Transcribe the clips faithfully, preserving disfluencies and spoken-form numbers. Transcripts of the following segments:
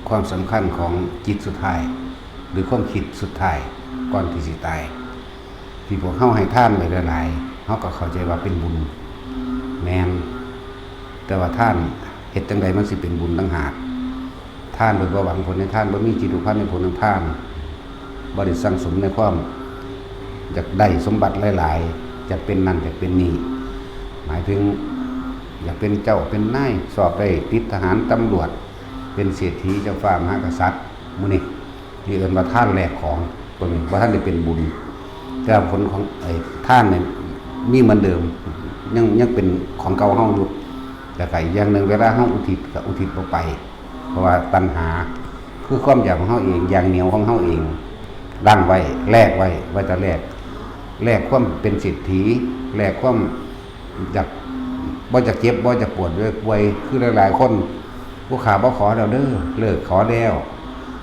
ความสำคัญของจิตสุดท้าย หรือความคิดสุดท้ายก่อนที่สิตาย ที่พวกเฮาให้ทานไว้หลายๆ เฮาก็เข้าใจว่าเป็นบุญ แม่น แต่ว่าทานเฮ็ดจั่งใดมันสิเป็นบุญต่างหาก ทานโดยบ่หวังผลในทาน บ่มีจิตผูกพันในผลของทาน บ่ได้สั่งสมในความอยากได้สมบัติหลายๆ อยากเป็นนั่นอยากเป็นนี่ หมายถึงอยากเป็นเจ้าเป็นนาย สอบได้ติดทหารตำรวจ เป็นเศรษฐีเจ้าฟ้ามหากษัตริย์ หมู่นี้ ที่เอิ้นว่าทานแลกของ ตัวนี้บ่ทันได้เป็นบุญ แต่ผลของไอ้ทานเนี่ยมีเหมือนเดิม ยังยังเป็นของเก่าเฮาอยู่ แล้วก็อีกอย่างหนึ่ง เวลาเฮาอุทิศก็อุทิศบ่ไป เพราะว่าตัณหา คือความอยากของเฮาเอง อย่างเหนียวของเฮาเอง ดั้งไว้ แลกไว้ ไว้แต่แลก แลกความเป็นเศรษฐี แลกความอยาก บ่อยากเจ็บ บ่อยากปวด บ่อยากป่วย คือหลายๆ คน ผู้ข้าบ่ขอแล้วเด้อ เลิกขอแล้ว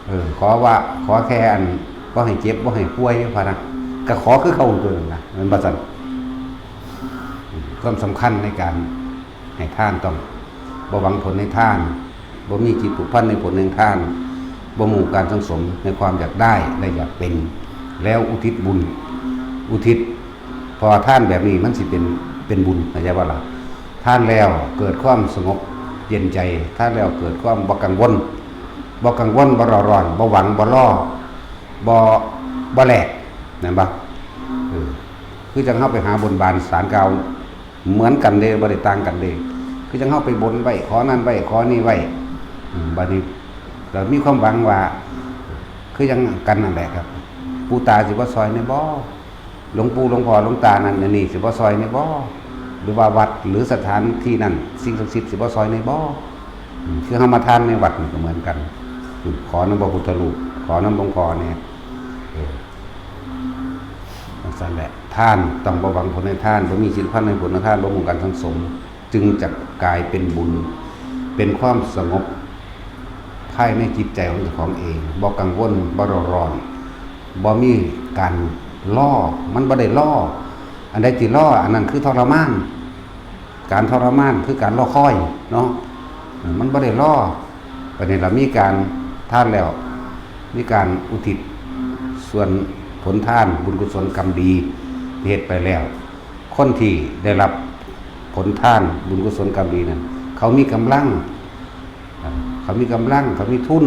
เออ ขอว่า ขอแค่อัน บ่ให้เจ็บ บ่ให้ป่วย พะนะ ก็ขอคือเขาตัวนั้นนะ มันบ่ซั่น ความสำคัญในการให้ทานต้องบ่หวังผลในทาน บ่มีจิตผูกพันในผลแห่งทาน บ่มุ่งการสั่งสมในความอยากได้และอยากเป็น แล้วอุทิศบุญ อุทิศ เพราะว่าทานแบบนี้มันสิเป็น เป็นบุญ เข้าใจบ่ล่ะ ทานแล้วเกิดความสงบเย็นใจ ทานแล้วเกิดความบ่กังวล บ่กังวล บ่เร่าร้อน บ่หวัง บ่รอ บ่ บ่แลก แม่นบ่ เออ คือจั่งเฮาไปหาบนบานศาลกล่าว เหมือนกันเด้ บ่ได้ต่างกันเด้ คือจั่งเฮาไปบนไว้ ขอนั่นไว้ ขอนี่ไว้ อืม บัดนี้ก็มีความหวังว่า คือจั่งกันนั่นแหละครับ ปู่ตาสิบ่ซอยแหน่บ่ หลวงปู่หลวงพ่อหลวงตานั่นอันนี้สิบ่ซอยแหน่บ่ หรือว่าวัดหรือสถานที่นั่น สิ่งศักดิ์สิทธิ์สิบ่ซอยแหน่บ่ อืม คือเฮามาทานในวัดนี่ก็เหมือนกัน อืม ขอนำพระพุทธรูป ขอนำหลวงพ่อแหน่ เออ จั่งซั่นแหละ ทานต้องบ่หวังผลในทาน บ่มีจิตพันในผลในทาน บ่มุ่งการสั่งสม จึงจะกลายเป็นบุญ เป็นความสงบภายในจิตใจของเจ้าของเอง บ่กังวล บ่เร่าร้อน บ่มีการรอ มันบ่ได้รอ อันใดที่รอ อันนั้นคือทรมาน การทรมานคือการรอคอยเนาะ เออ มันบ่ได้รอ บัดนี้เรามีการทานแล้ว มีการอุทิศส่วนผลทาน บุญกุศลกรรมดีที่เฮ็ดไปแล้ว คนที่ได้รับผลทานบุญกุศลกรรมดีนั้น เขามีกำลัง เขามีกำลัง เขามีทุน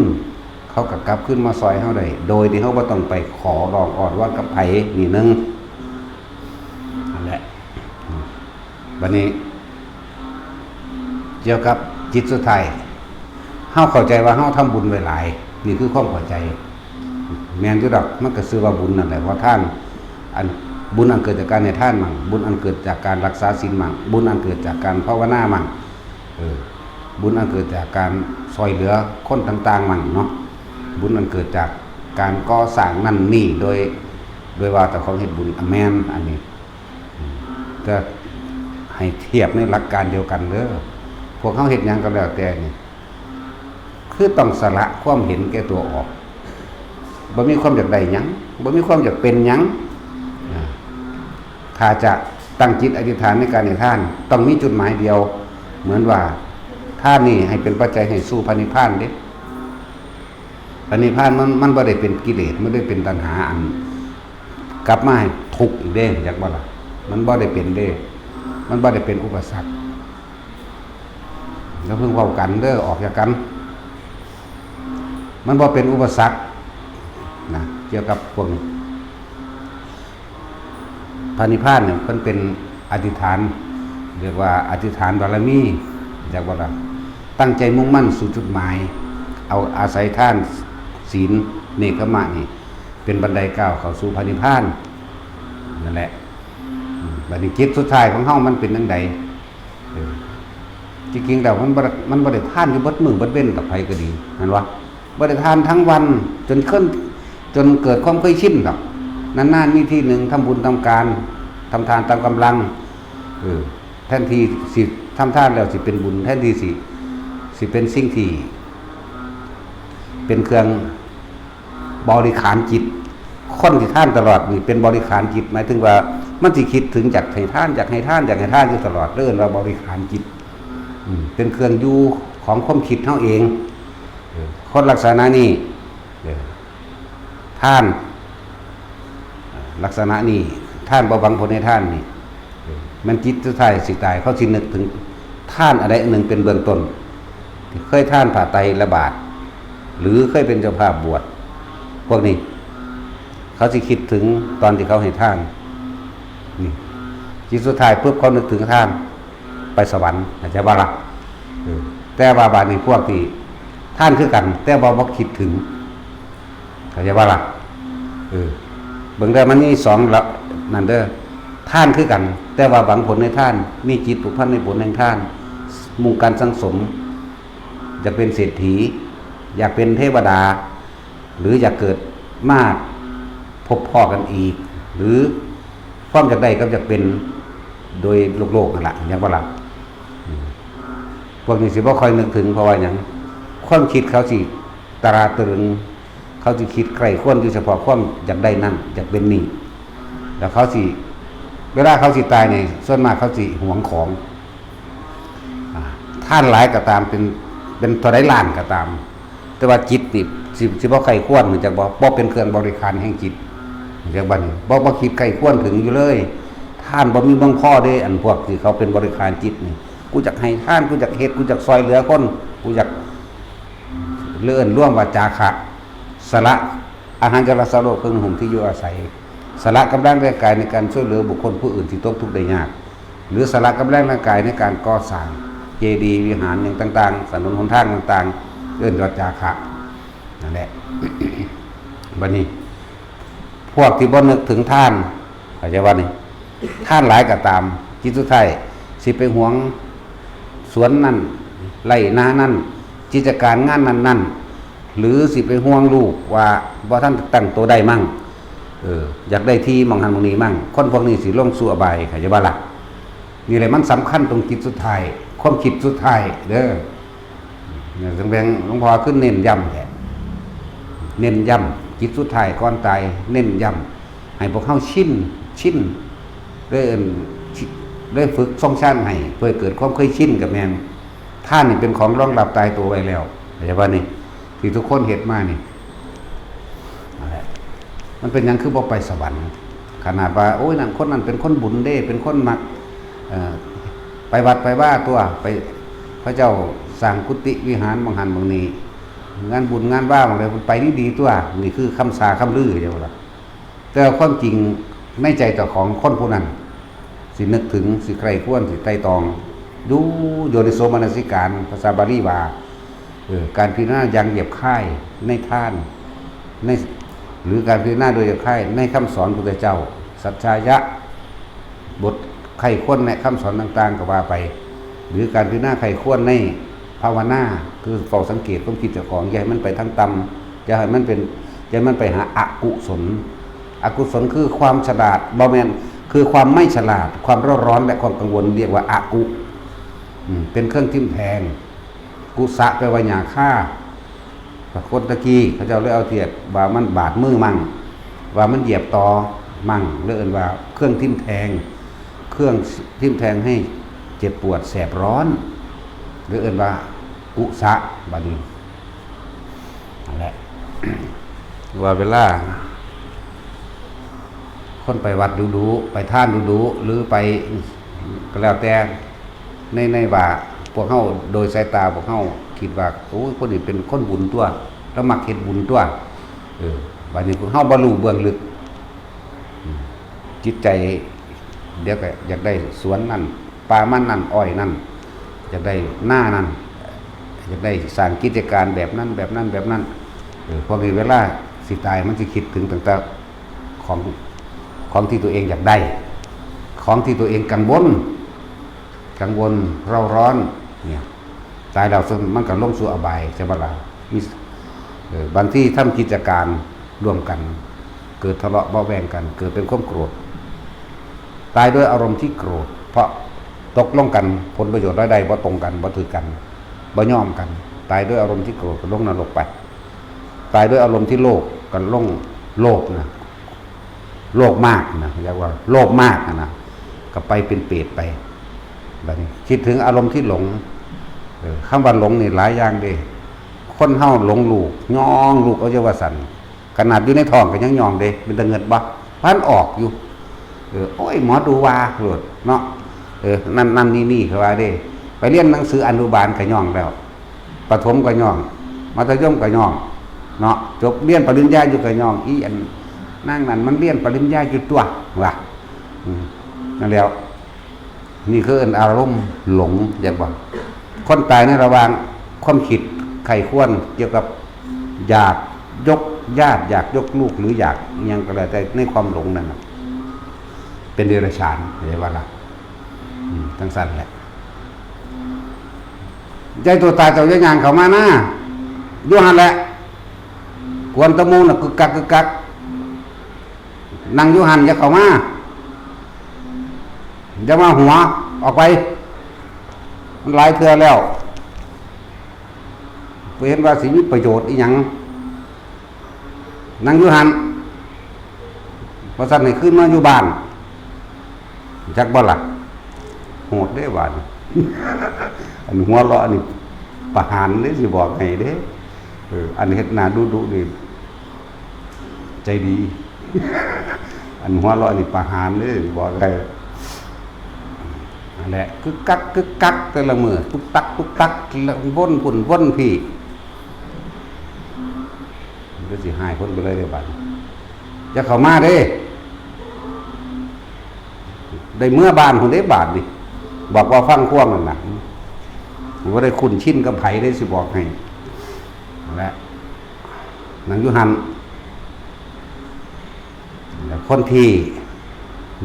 เขาก็กลับคืนมาซอยเฮาได้ โดยที่เฮาบ่ต้องไปขอร้องอ้อนวอนกับไผ นี่หนึ่ง นั่นแหละ บัดนี้ เกี่ยวกับจิตสุดท้าย เฮาเข้าใจว่าเฮาทำบุญไว้หลาย นี่คือความเข้าใจ แม่นอยู่ดอก มันก็ชื่อว่าบุญนั่นแหละ เพราะทาน อัน บุญอันเกิดจากการให้ทานมั่ง บุญอันเกิดจากการรักษาศีลมั่ง บุญอันเกิดจากการภาวนามั่ง เออ บุญอันเกิดจากการซอยเหลือคนต่างๆมั่งเนาะ บุญอันเกิดจากการก่อสร้างนั่นนี่ โดย โดยว่าเจ้าของเฮ็ดบุญ อะ แม่น อันนี้ อืม แต่ให้เทียบในหลักการเดียวกันเด้อ พวกเฮาเฮ็ดหยังก็แล้วแต่นี่ คือต้องสละความเห็นแก่ตัวออก บ่มีความอยากได้หยัง บ่มีความอยากเป็นหยัง อ่า ถ้าจะตั้งจิตอธิษฐานในการให้ทาน ต้องมีจุดหมายเดียว เหมือนว่า ทานนี่ให้เป็นปัจจัยให้สู่พระนิพพานเด้ พระนิพพานมัน มันบ่ได้เป็นกิเลส มันได้เป็นตัณหาอัน กลับมาให้ทุกข์อีกเด้ จักบ่ล่ะ มันบ่ได้เป็นเด้ มันบ่ได้เป็นอุปสรรค อย่าเพิ่งเว้ากันเด้อ ออกจากกัน มันบ่เป็นอุปสรรคนะ เกี่ยวกับพวกนี้ พระนิพพานเนี่ยมันเป็นอธิษฐาน เรียกว่าอธิษฐานบารมี จักบ่ล่ะ ตั้งใจมุ่งมั่นสู่จุดหมาย เอาอาศัยทาน ศีล เนกขัมมะนี่ เป็นบันไดก้าวเข้าสู่พระนิพพาน นั่นแหละ อืม บัดนี้จิตสุดท้ายของเฮามันเป็นจั่งใด เออ จริงๆแล้วมันบ่ได้ มันบ่ได้ทานอยู่เบิดมื้อเบิดเว็นกับไผก็ดี หั้นวะ บ่ได้ทานทั้งวัน จนเคย จนเกิดความเคยชินดอก นานๆมีทีหนึ่งทำบุญตามการ ทำทานตามกำลัง เออ แทนที่สิทำทานแล้วสิเป็นบุญ แทนที่สิ สิเป็นสิ่งที่ เป็นเครื่องบริขารจิต คนที่ทานตลอดนี่เป็นบริขารจิต หมายถึงว่ามันสิคิดถึงอยากให้ทาน อยากให้ทาน อยากให้ทานอยู่ตลอด เอิ้นว่าบริขารจิต อืม เป็นเครื่องอยู่ของความคิดเฮาเอง เออ คนลักษณะนี้ เออ ทาน เออ ลักษณะนี้ ทานบ่หวังผลในทานนี่ เออ มันจิตสุดท้ายสิตาย เขาสินึกถึงทานอะไรอันหนึ่งเป็นเบื้องต้น เคยทานผ้าไตรละบาท หรือเคยเป็นเจ้าภาพบวช พวกนี้ เขาสิคิดถึงตอนที่เขาให้ทาน นี่ จิตสุดท้ายปุ๊บเขานึกถึงทาน ไปสวรรค์ เข้าใจบ่ล่ะ เออ แต่ว่าบาดนี้พวกที่ทานคือกัน แต่ว่าบ่คิดถึง เข้าใจบ่ล่ะ เออ เบิ่งเด้อ มันมีสองละ นั่นเด้อ ทานคือกัน แต่ว่าหวังผลในทาน มีจิตผูกพันในผลแห่งทาน มุ่งการสั่งสม อยากเป็นเศรษฐี อยากเป็นเทวดา หรืออยากเกิดมาพบพ้อกันอีก หรือความอยากได้กับอยากเป็นโดยโลกๆนั่นล่ะ เข้าใจบ่ล่ะ อืม พวกนี้สิบ่ค่อยนึกถึง เพราะว่าหยัง ความคิดเขาสิตราตรึง เขาสิคิดใคร่ครวญอยู่เฉพาะความอยากได้นั่น อยากเป็นนี่ แล้วเขาสิ เวลาเขาสิตายนี่ ส่วนมากเขาสิหวงของ อ่า ทานหลายก็ตาม เป็น เป็นเท่าใดล้านก็ตาม แต่ว่าจิตนี่สิ สิบ่ใคร่ครวญ รู้จักบ่ บ่เป็นเครื่องบริขารแห่งจิต รู้จักบ่นี่ บ่ บ่คิดใคร่ครวญถึงอยู่เลย ทานบ่มีเพียงพอเด้ อันพวกที่เขาเป็นบริขารจิตนี่ กูอยากให้ทาน กูอยากเฮ็ด กูอยากซ่อยเหลือคน กูอยาก เอิ้นรวมว่าจาคะ สละอาหารการสโลกเครื่องนุ่งห่มที่อยู่อาศัย สละกำลังแรงกายในการช่วยเหลือบุคคลผู้อื่นที่ตกทุกข์ได้ยาก หรือสละกำลังแรงกายในการก่อสร้างเจดีย์วิหารอย่างต่างๆ ถนนหนทางต่างๆ เอิ้นว่าจาคะ นั่นแหละ บัดนี้ พวกที่บ่นึกถึงทาน เข้าใจบ่นี่ ทานหลายก็ตาม จิตสุดท้าย สิไปหวงสวนนั่น ไร่นานั่น กิจการงานนั่นนั่น หรือสิไปห่วงลูกว่าบ่ทันตั้งตัวได้มั่ง เออ อยากได้ที่หม่องหั้นหม่องนี้มั่ง คนพวกนี้สิลงสู่อบาย เข้าใจบ่ล่ะ นี่แหละมันสำคัญตรงจิตสุดท้าย ความคิดสุดท้ายเด้อ เนี่ย จั่งแบ่งหลวงพ่อคือเน้นย้ำแท้ เน้นย้ำ จิตสุดท้ายก่อนตาย เน้นย้ำ ให้พวกเฮาชิน ชิน ได้เอิ้น ชิ ได้ฝึกทรงฌานให้ เพื่อให้เกิดความเคยชินกับแม่น ทานนี่เป็นของรองรับตายตัวไว้แล้ว เข้าใจบ่นี่ ที่ทุกคนเฮ็ดมานี่ นั่นแหละ มันเป็นหยังคือบ่ไปสวรรค์ ขนาดว่า โอ้ย นั่น คนนั้นเป็นคนบุญเด้ เป็นคนมัก เอ่อ ไปวัดไปวาตัว ไป พระเจ้าสร้างกุฏิวิหารหม่องหั้นหม่องนี้ งานบุญงานวาหม่องใด มันไปดีๆ ตัว นี่คือคำสาคำลือ เข้าใจบ่ล่ะ แต่ความจริงในใจเจ้าของคนผู้นั้น สินึกถึง สิใคร่ครวญ สิไตร่ตรอง ดู โยนิโสมนสิการ ภาษาบาลีว่า เออ การพิจารณาอย่างหยาบคายในทาน ใน หรือการพิจารณาโดยหยาบคายในคำสอนพุทธเจ้า สัจจายะ บทใคร่ครวญในคำสอนต่างๆ ก็ว่าไป หรือการพิจารณาใคร่ครวญในภาวนา คือเฝ้าสังเกตความคิดเจ้าของ อย่าให้มันไปทางต่ำ อย่าให้มันเป็น อย่าให้มันไปหาอกุศล อกุศลคือความฉลาด บ่แม่น คือความไม่ฉลาด ความเร่าร้อนและความกังวล เรียกว่าอกุ อืม เป็นเครื่องทิ่มแทง กุสะแปลว่าหญ้าคา แต่คนตะกี้เขาเจ้าเลยเอาเทียบว่ามันบาดมือมั่ง ว่ามันเหยียบตอมั่ง เลยเอิ้นว่าเครื่องทิ่มแทง เครื่องทิ่มแทงให้เจ็บปวดแสบร้อน เลยเอิ้นว่ากุสะ บัดนี้ นั่นแหละ ว่าเวลา คนไปวัดดูๆ ไปทานดูๆ หรือไป ก็แล้วแต่ ใน ในว่าพวกเฮา โดยสายตาพวกเฮาคิดว่า โอ้ย คนนี้เป็นคนบุญตัว แล้วมักเฮ็ดบุญตัว เออ บัดนี้พวกเฮาบ่รู้เบื้องลึก อืม จิตใจ เดี๋ยวก็อยากได้สวนนั่น ป่ามันนั่น อ้อยนั่น อยากได้นานั่น อยากได้สร้างกิจการแบบนั้น แบบนั้น แบบนั้น เออ พวกนี้เวลาสิตายมันสิคิดถึงตั้งแต่ของ ของที่ตัวเองอยากได้ ของที่ตัวเองกังวล กังวลเร่าร้อน เนี่ย ตายแล้วมันก็ลงสู่อบาย ใช่บ่ล่ะ มี เออ บางทีทำกิจการร่วมกัน เกิดทะเลาะเบาะแว้งกัน เกิดเป็นความโกรธ ตายด้วยอารมณ์ที่โกรธ เพราะตกลงกันผลประโยชน์รายได้บ่ตรงกัน บ่ถือกัน บ่ยอมกัน ตายด้วยอารมณ์ที่โกรธก็ลงนรกไป ตายด้วยอารมณ์ที่โลภก็ลงโลภนะ โลภมากนะ เรียกว่าโลภมากนะ ก็ไปเป็นเปรตไป บัดนี้คิดถึงอารมณ์ที่หลง เออ คำว่าหลงนี่หลายอย่างเด้ ค คนเฮาหลงลูก ย่องลูกเอาเยาวสัน ขนาดอยู่ในท้องก็ยังย่องเด้ เป็นตาเงิดบ่ พันออกอยู่ เออ โอ้ย หมอดูว่าโลดเนาะ เออ นั่นนั่นนี่นี่เขาว่าเด้ ไปเรียนหนังสืออนุบาลก็ย่องแล้ว ประถมก็ย่อง มัธยมก็ย่อง เนาะ จบเรียนปริญญาอยู่ก็ย่อง อีอันนั่งนั่นมันเรียนปริญญาอยู่ตัว ว่ะ อืม นั่นแล้ว นี่คืออารมณ์หลง อยากบอก คนตายในระหว่างความคิดใคร่ควรเกี่ยวกับ อยากยกญาติ อยากยกลูก หรืออยากอิหยังก็แล้วแต่ในความหลงนั่นน่ะ เป็นเดรัจฉาน เห็นว่าล่ะ อืม ทั้งสั้นแหละ ใจตัวตายเจ้าย่างเข้ามานะ อยู่หั่นแหละ กวนตะมูน่ะกึกกักกึกกัก นั่งอยู่หั่นอย่าเข้ามา อย่ามาหัว ออกไป มันหลายเทื่อแล้ว บ่เห็นว่าสิมีประโยชน์อีหยัง นั่งอยู่หั่น ว่าซั่นให้คืนมาอยู่บ้าน จักบ่ล่ะ โหดเด้บาดนี้ อันหัวเราะนี่ประหารเด้ สิบอกให้เด้ เออ อันเฮ็ดหน้าดุๆนี่ ใจดี อันหัวเราะนี่ประหารเด้ สิบอกให้ นั่นแหละ กึกกักกึกกักแต่ละมื้อ ตุ๊กตักตุ๊กตัก แล้ววนพุ่นวนพี้ มันก็สิหายพ้นไปเลยเด้บาดนี้ อย่าเข้ามาเด้ ได้เมือบ้านพุ้นเด้บาดนี่ บอกว่าฟังความนั่นน่ะ บ่ได้คุ้นชินกับไผเด้ สิบอกให้ นั่นแหละ นั่งอยู่หั่น คนที่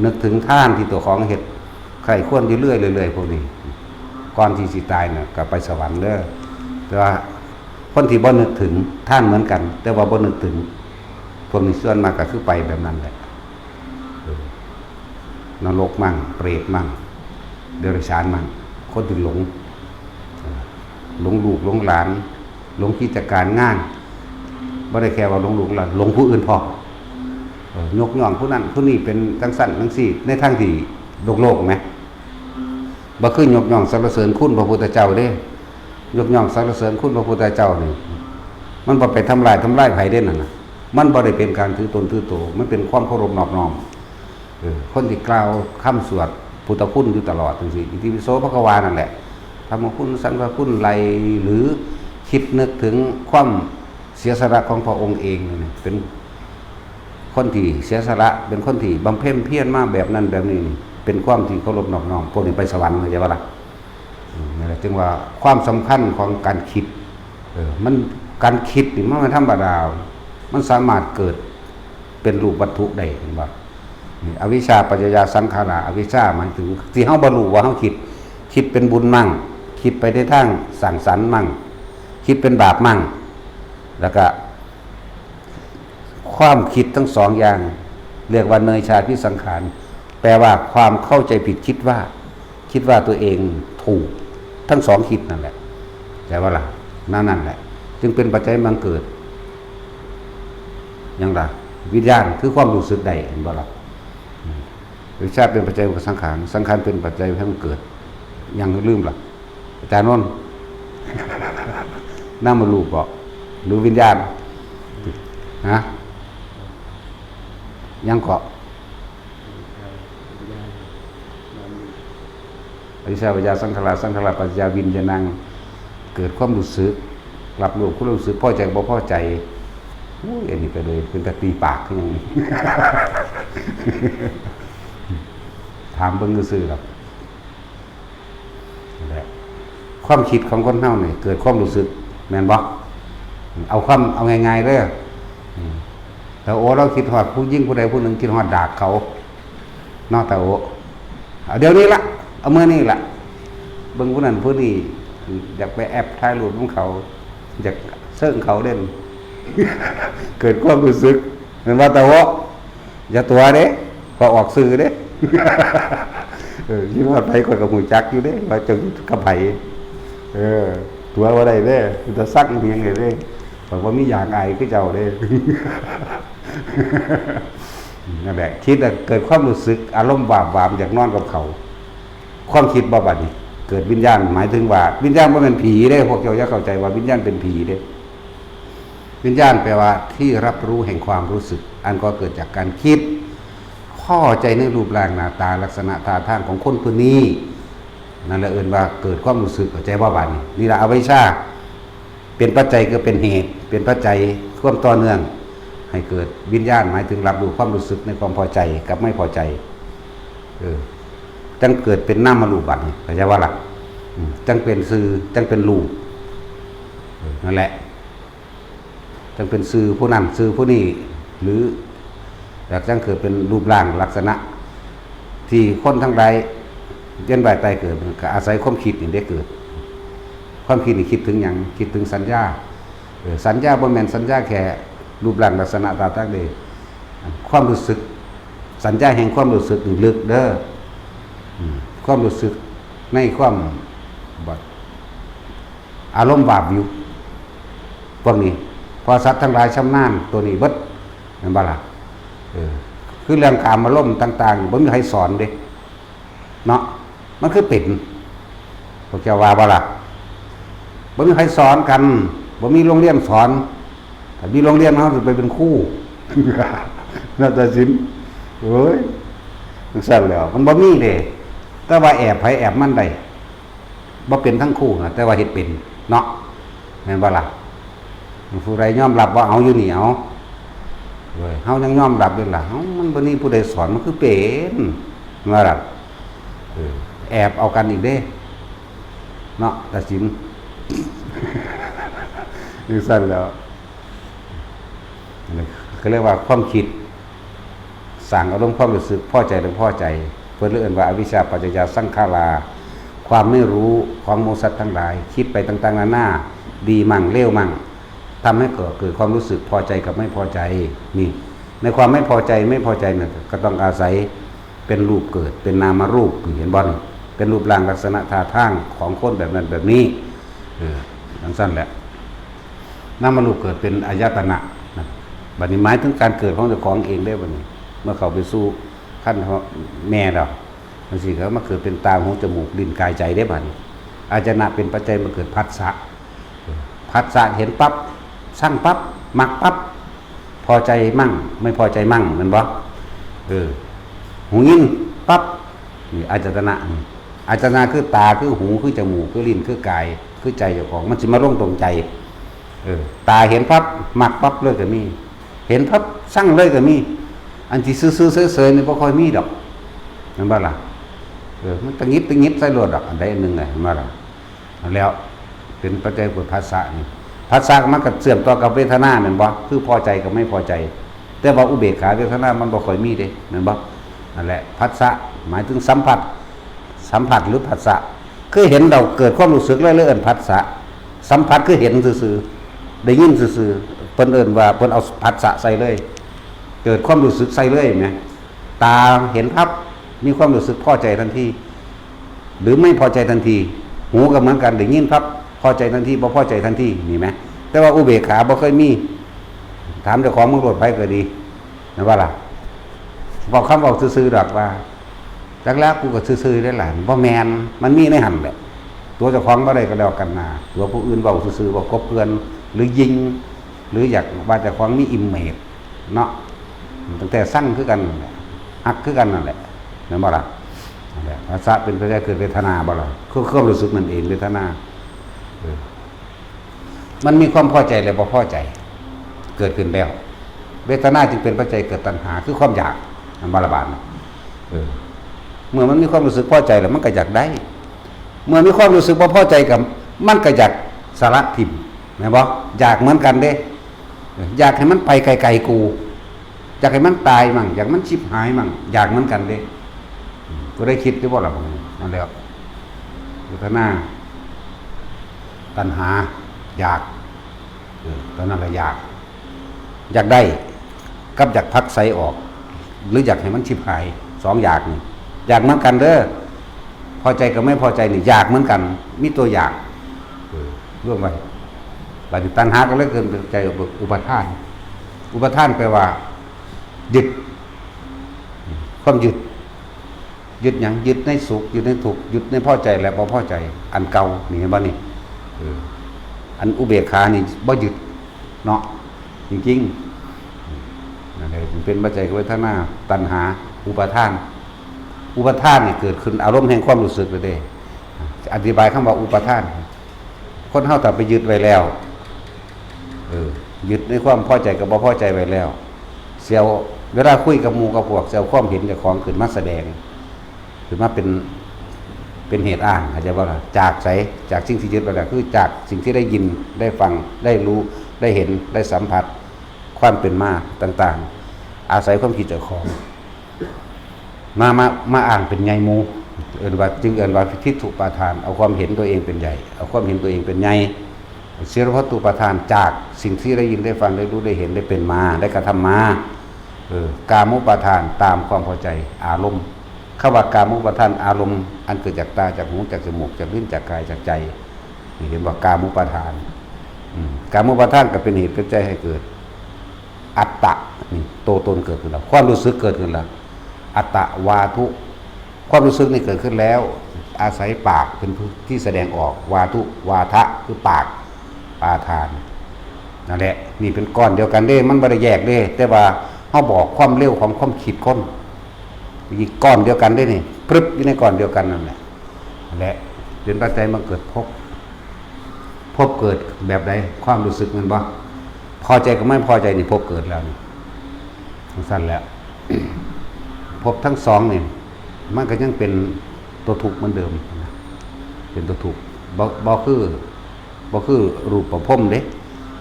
นึกถึงทานที่ตัวของเฮ็ด ใคร่ครวญอยู่เรื่อยๆ พวกนี้ ก่อนที่สิตายน่ะ ก็ไปสวรรค์เด้อ แต่ว่าคนที่บ่นึกถึงทานเหมือนกัน แต่ว่าบ่นึกถึง พวกนี้ส่วนมากก็คือไปแบบนั้นแหละ เออ นรกมั่ง เปรตมั่ง เดรัจฉานมั่ง คนที่หลง เออ หลงลูก หลงหลาน หลงกิจการงาน บ่ได้แค่ว่าหลงลูกหลาน หลงผู้อื่นพร้อม เออ ยกย่องผู้นั้นผู้นี้เป็นจั่งซั้นจั่งซี้ ในทางที่โลกๆ แหม บ่คือยกย่องสรรเสริญคุณพระพุทธเจ้าเด้ ยกย่องสรรเสริญคุณพระพุทธเจ้านี่ มันบ่ไปทำลาย ทำลายไผเด้นั่นน่ะ มันบ่ได้เป็นการถือตนถือโต มันเป็นความเคารพนอบน้อม เออ คนที่กล่าวคำสวดพุทธคุณอยู่ตลอดจั่งซี้ อิติปิโสภะคะวานั่นแหละ ธรรมคุณ สังฆคุณ ไล่ หรือคิดนึกถึงความเสียสละของพระองค์เองนี่ เป็นคนที่เสียสละ เป็นคนที่บำเพ็ญเพียรมาแบบนั้นแบบนี้นี่ เป็นความที่เคารพนอบน้อม พวกนี้ไปสวรรค์ เข้าใจบ่ล่ะ? อืม นั่นแหละ จึงว่าความสำคัญของการคิด เออ มัน การคิดนี่มันไม่ธรรมดา มันสามารถเกิดเป็นรูปวัตถุได้ เห็นบ่? นี่ อวิชชาปัจจยาสังขารา อวิชชาหมายถึงที่เฮาบ่รู้ว่าเฮาคิด คิดเป็นบุญมั่ง คิดไปในทางสร้างสรรค์มั่ง คิดเป็นบาปมั่ง แล้วก็ ความคิดทั้งสองอย่าง เรียกว่าเนยชาพิสังขาร แปลว่าความเข้าใจผิดคิดว่า คิดว่าตัวเองถูก ทั้งสองคิดนั่นแหละ แต่ว่าล่ะ นั่นนั่นแหละ จึงเป็นปัจจัยบังเกิด หยังล่ะ วิญญาณคือความรู้สึกได้ เห็นบ่ล่ะ? อืม อวิชชาเป็นปัจจัยของสังขาร สังขารเป็นปัจจัยให้มันเกิด หยังลืมล่ะ อาจารย์นนท์ นามรูปบ่ หรือวิญญาณ ฮะ หยังเกาะ อวิชชาปัจจยาสังขารา สังขาราปัจจยาวิญญาณัง เกิดความรู้สึก รับรู้ความรู้สึก พอใจบ่พอใจ โอ้ย อันนี้ก็เลยเป็นตาตีปากคือหยังนี่ ถามเบิ่งซื่อๆ ดอก นั่นแหละ ความคิดของคนเฮานี่เกิดความรู้สึก แม่นบ่? เอาความ เอาง่ายๆ เด้อ อืม ตาโอเราคิดฮอดผู้หญิงผู้ใดผู้หนึ่ง คิดฮอดดากเขา เนาะ ตาโอ เอาเดี๋ยวนี้ละ เอามื้อนี้ละ เบิ่งผู้นั้นผู้นี้ อยากไปแอบถ่ายรูปของเขา อยากเซิงเขาเล่น เกิดความรู้สึก แม่นบ่ ตาโอ? อย่าตั๋วเด้ ข้อยออกซื่อเด้ เออ คิดฮอดไผข้อยก็ฮู้จักอยู่เด้ ว่าเจ้าอยู่กับไผ เออ ตั๋วบ่ได้เด้ เป็นตาซักอีหยังเด้ ข้อยบ่มีอยากอายคือเจ้าเด้ นั่นแหละ คิดแล้วเกิดความรู้สึก อารมณ์วาบหวามอยากนอนกับเขา ความคิดบ่บัดนี้ เกิดวิญญาณ หมายถึงว่าวิญญาณบ่แม่นผีเด้ พวกเจ้าอย่าเข้าใจว่าวิญญาณเป็นผีเด้ วิญญาณแปลว่าที่รับรู้แห่งความรู้สึก อันก็เกิดจากการคิด พอใจในรูปร่างหน้าตาลักษณะท่าทางของคนผู้นี้ นั่นแหละเอิ้นว่าเกิดความรู้สึก เข้าใจบ่บาดนี้ นี่ละอวิชชา เป็นปัจจัยก็เป็นเหตุ เป็นปัจจัยความต่อเนื่อง ให้เกิดวิญญาณ หมายถึงรับรู้ความรู้สึกในความพอใจกับไม่พอใจ เออ จั่งเกิดเป็นนามรูปบาดนี้ เข้าใจบ่ล่ะ อืม จั่งเป็นชื่อ จั่งเป็นรูป เออ นั่นแหละ จั่งเป็นชื่อผู้นั้นชื่อผู้นี้ หรือ อยากจั่งเกิดเป็นรูปร่างลักษณะ ที่คนทั้งหลายเวียนว่ายตายเกิด ก็อาศัยความคิดนี่ได้เกิด ความคิดนี่คิดถึงหยัง คิดถึงสัญญา เออ สัญญาบ่แม่นสัญญาแค่รูปร่างลักษณะท่าทางเด้ ความรู้สึก สัญญาแห่งความรู้สึกนี่ลึกเด้อ อืม ความรู้สึกในความ บ่ อารมณ์วาบวิว พวกนี้ เพราะสัตว์ทั้งหลายชำนาญตัวนี้เบิด แม่นบ่ล่ะ เออ คือเรื่องกามารมณ์ต่างๆ บ่มีใครสอนเด้ เนาะ มันคือเป็น พวกเจ้าว่าบ่ล่ะ บ่มีใครสอนกัน บ่มีโรงเรียนสอน ถ้ามีโรงเรียน เฮาสิไปเป็นครู นาฏศิลป์ โอ้ย จั่งซั้นแหล้ว มันบ่มีเด้ แต่ว่าแอบไผแอบมันได้ บ่เป็นทั้งคู่นะ แต่ว่าเฮ็ดเป็นเนาะ แม่นบ่ล่ะ ผู้ใดยอมรับว่าเอาอยู่นี่เอา เว้ย เฮายังยอมรับอยู่ล่ะ เอ้า มันบ่มีผู้ใดสอน มันคือเป็น ว่าล่ะ เออ แอบเอากันอีกเด้ เนาะ ตัดสิน จั่งซั้นแหล้ว อันนี้เขาเรียกว่าความคิด สร้างอารมณ์ความรู้สึกพอใจหรือบ่พอใจ เพิ่นเลยเอิ้นว่าอวิชชาปัจจยาสังขารา ความไม่รู้ของหมู่สัตว์ทั้งหลาย คิดไปต่างๆนานา ดีมั่งเลวมั่ง ทำให้เกิด เกิดความรู้สึกพอใจกับไม่พอใจ นี่ ในความไม่พอใจไม่พอใจเนี่ย ก็ต้องอาศัยเป็นรูปเกิด เป็นนามรูป เห็นบ่นี่ เป็นรูปร่างลักษณะท่าทางของคนแบบนั้นแบบนี้ เออ จั่งซั้นแหละ นามรูปเกิดเป็นอายตนะนะ บัดนี้หมายถึงการเกิดของเจ้าของเองเด้บัดนี้ เมื่อเข้าไปสู่คันแม่แล้ว จั่งซี้ก็มาเกิดเป็นตา หู จมูก ลิ้น กาย ใจเด้บัดนี้ อายตนะเป็นปัจจัยมาเกิดผัสสะ ผัสสะเห็นปั๊บ ซังปั๊บ มักปั๊บ พอใจมั่ง ไม่พอใจมั่ง แม่นบ่ เออ หูยินปั๊บ นี่อายตนะ นี่อายตนะคือตา คือหู คือจมูก คือลิ้น คือกาย คือใจเจ้าของ มันสิมาลงตรงใจ เออ ตาเห็นปั๊บ มักปั๊บเลยก็มี เห็นปั๊บ ซังเลยก็มี อันที่ซื่อๆเสยๆนี่บ่ค่อยมีดอก แม่นบ่ล่ะ เออ มันตะหงิดตะหงิดใส่โลดดอก อันใดอันหนึ่งน่ะ แม่นบ่ล่ะ นั่นแหล้ว เป็นปัจจัยเกิดผัสสะนี่ ผัสสะมันก็เชื่อมต่อกับเวทนาแม่นบ่ คือพอใจกับไม่พอใจ แต่ว่าอุเบกขาเวทนามันบ่ค่อยมีเด้ แม่นบ่ นั่นแหละ ผัสสะหมายถึงสัมผัส สัมผัสหรือผัสสะ คือเห็นแล้วเกิดความรู้สึกเลย เลยเอิ้นผัสสะ สัมผัสคือเห็นซื่อๆ ได้ยินซื่อๆ เพิ่นเอิ้นว่าเพิ่นเอาผัสสะใส่เลย เกิดความรู้สึกใส่เลยแหม ตาเห็นปั๊บ มีความรู้สึกพอใจทันที หรือไม่พอใจทันที หูก็เหมือนกัน ได้ยินปั๊บ พอใจทันที บ่พอใจทันที นี่แหม แต่ว่าอุเบกขาบ่เคยมี ถามเจ้าของเมืองโลดไผก็ดี แม่นบ่ล่ะ เว้าคำเว้าซื่อๆดอกว่า จักแล้ว กูก็ซื่อๆเด้ล่ะ บ่แม่น มันมีในหั่นแหละ ตั๋วเจ้าของบ่ได้ก็แล้วกันนา ตั๋วผู้อื่นเว้าซื่อๆ เว้ากบเกลื่อน หรือยิง หรืออยากว่าเจ้าของมีอิมเมจเนาะ ตั้งแต่ซังคือกันนั่นแหละ ฮักคือกันนั่นแหละ แม่นบ่ล่ะ นั่นแหละ ผัสสะเป็นปัจจัยเกิดเวทนาบ่ล่ะ คือความรู้สึกนั่นเอง เวทนา เออ มันมีความพอใจและบ่พอใจ เกิดขึ้นแล้ว เวทนาจึงเป็นปัจจัยเกิดตัณหา คือความอยาก อันบาลบาดน่ะ เออ เมื่อมันมีความรู้สึกพอใจแล้วมันก็อยากได้ เมื่อมีความรู้สึกบ่พอใจกับ มันก็อยากสละถิ่ม แม่นบ่ อยากเหมือนกันเด้ เออ อยากให้มันไปไกลๆกู อยากให้มันตายมั่ง อยากมันชิบหายมั่ง อยากเหมือนกันเด้ อืม ก็ได้คิดอยู่บ่ล่ะ นั่นแหละ เวทนา ตัณหา อยาก เออ ตอนนั้นละอยาก อยากได้ กับอยากผลักไสออก หรืออยากให้มันชิบหาย สองอยากนี่ อยากเหมือนกันเด้อ พอใจกับไม่พอใจนี่ อยากเหมือนกัน มีตัวอยาก เออ ร่วมไว้ บัดนี้ตัณหาก็เลยเกิดเป็นใจอุปาทาน อุปาทานแปลว่า ยึด ความยึด ยึดหยัง ยึดในสุข ยึดในทุกข์ ยึดในพอใจและบ่พอใจ อันเก่า นี่เห็นบ่นี่ เออ อันอุเบกขานี่บ่ยึด เนาะ จริงๆ นั่นแหละจึงเป็นปัจจัยของเวทนา ตัณหา อุปาทาน อุปาทานนี่เกิดขึ้นอารมณ์แห่งความรู้สึกเลยเด้ อธิบายคำว่าอุปาทาน คนเฮาถ้าไปยึดไว้แล้ว เออ ยึดในความพอใจกับบ่พอใจไว้แล้ว เสียวเวลาคุยกับหมู่กับพวก เสียวความเห็นเจ้าของขึ้นมาแสดง ขึ้นมาเป็น เป็นเหตุอ้าง เข้าใจบ่ล่ะ จากไส จากสิ่งที่ยึดไว้แล้ว คือจากสิ่งที่ได้ยิน ได้ฟัง ได้รู้ ได้เห็น ได้สัมผัส ความเป็นมาต่างๆ อาศัยความคิดเจ้าของ มา มา มาอ้างเป็นใหญ่หมู่ เอิ้นว่า จึงเอิ้นว่าทิฏฐุปาทาน เอาความเห็นตัวเองเป็นใหญ่ เอาความเห็นตัวเองเป็นใหญ่ สีรพัตตุปาทาน จากสิ่งที่ได้ยิน ได้ฟัง ได้รู้ ได้เห็น ได้เป็นมา ได้กระทำมา เออ กามุปาทาน ตามความพอใจ อารมณ์ คำว่ากามุปาทาน อารมณ์ อันเกิดจากตา จากหู จากจมูก จากลิ้น จากกาย จากใจ นี่เห็นว่ากามุปาทาน อืม กามุปาทานก็เป็นเหตุเป็นปัจจัยให้เกิด อัตตะ นี่ ตัวตนเกิดขึ้นแล้ว ความรู้สึกเกิดขึ้นแล้ว อัตตะวาทุ ความรู้สึกนี่เกิดขึ้นแล้ว อาศัยปากเป็นที่แสดงออก วาทุ วาทะ คือปาก ปาทาน นั่นแหละ นี่เป็นก้อนเดียวกันเด้ มันบ่ได้แยกเด้ แต่ว่าเฮาบอกความเร็วของความคิดคน อีกก้อนเดียวกันเด้นี่ ปรึบอยู่ในก้อนเดียวกันนั่นแหละ และเป็นปัจจัยมาเกิดภพ ภพเกิดแบบใด ความรู้สึกแม่นบ่ พอใจกับไม่พอใจนี่ภพเกิดแล้วนี่ จั่งซั้นแหละ ภพทั้งสองนี่ มันก็ยังเป็นตัวทุกข์เหมือนเดิมนะ เป็นตัวทุกข์ บ่ บ่คือ บ่คือรูปประพรมเด้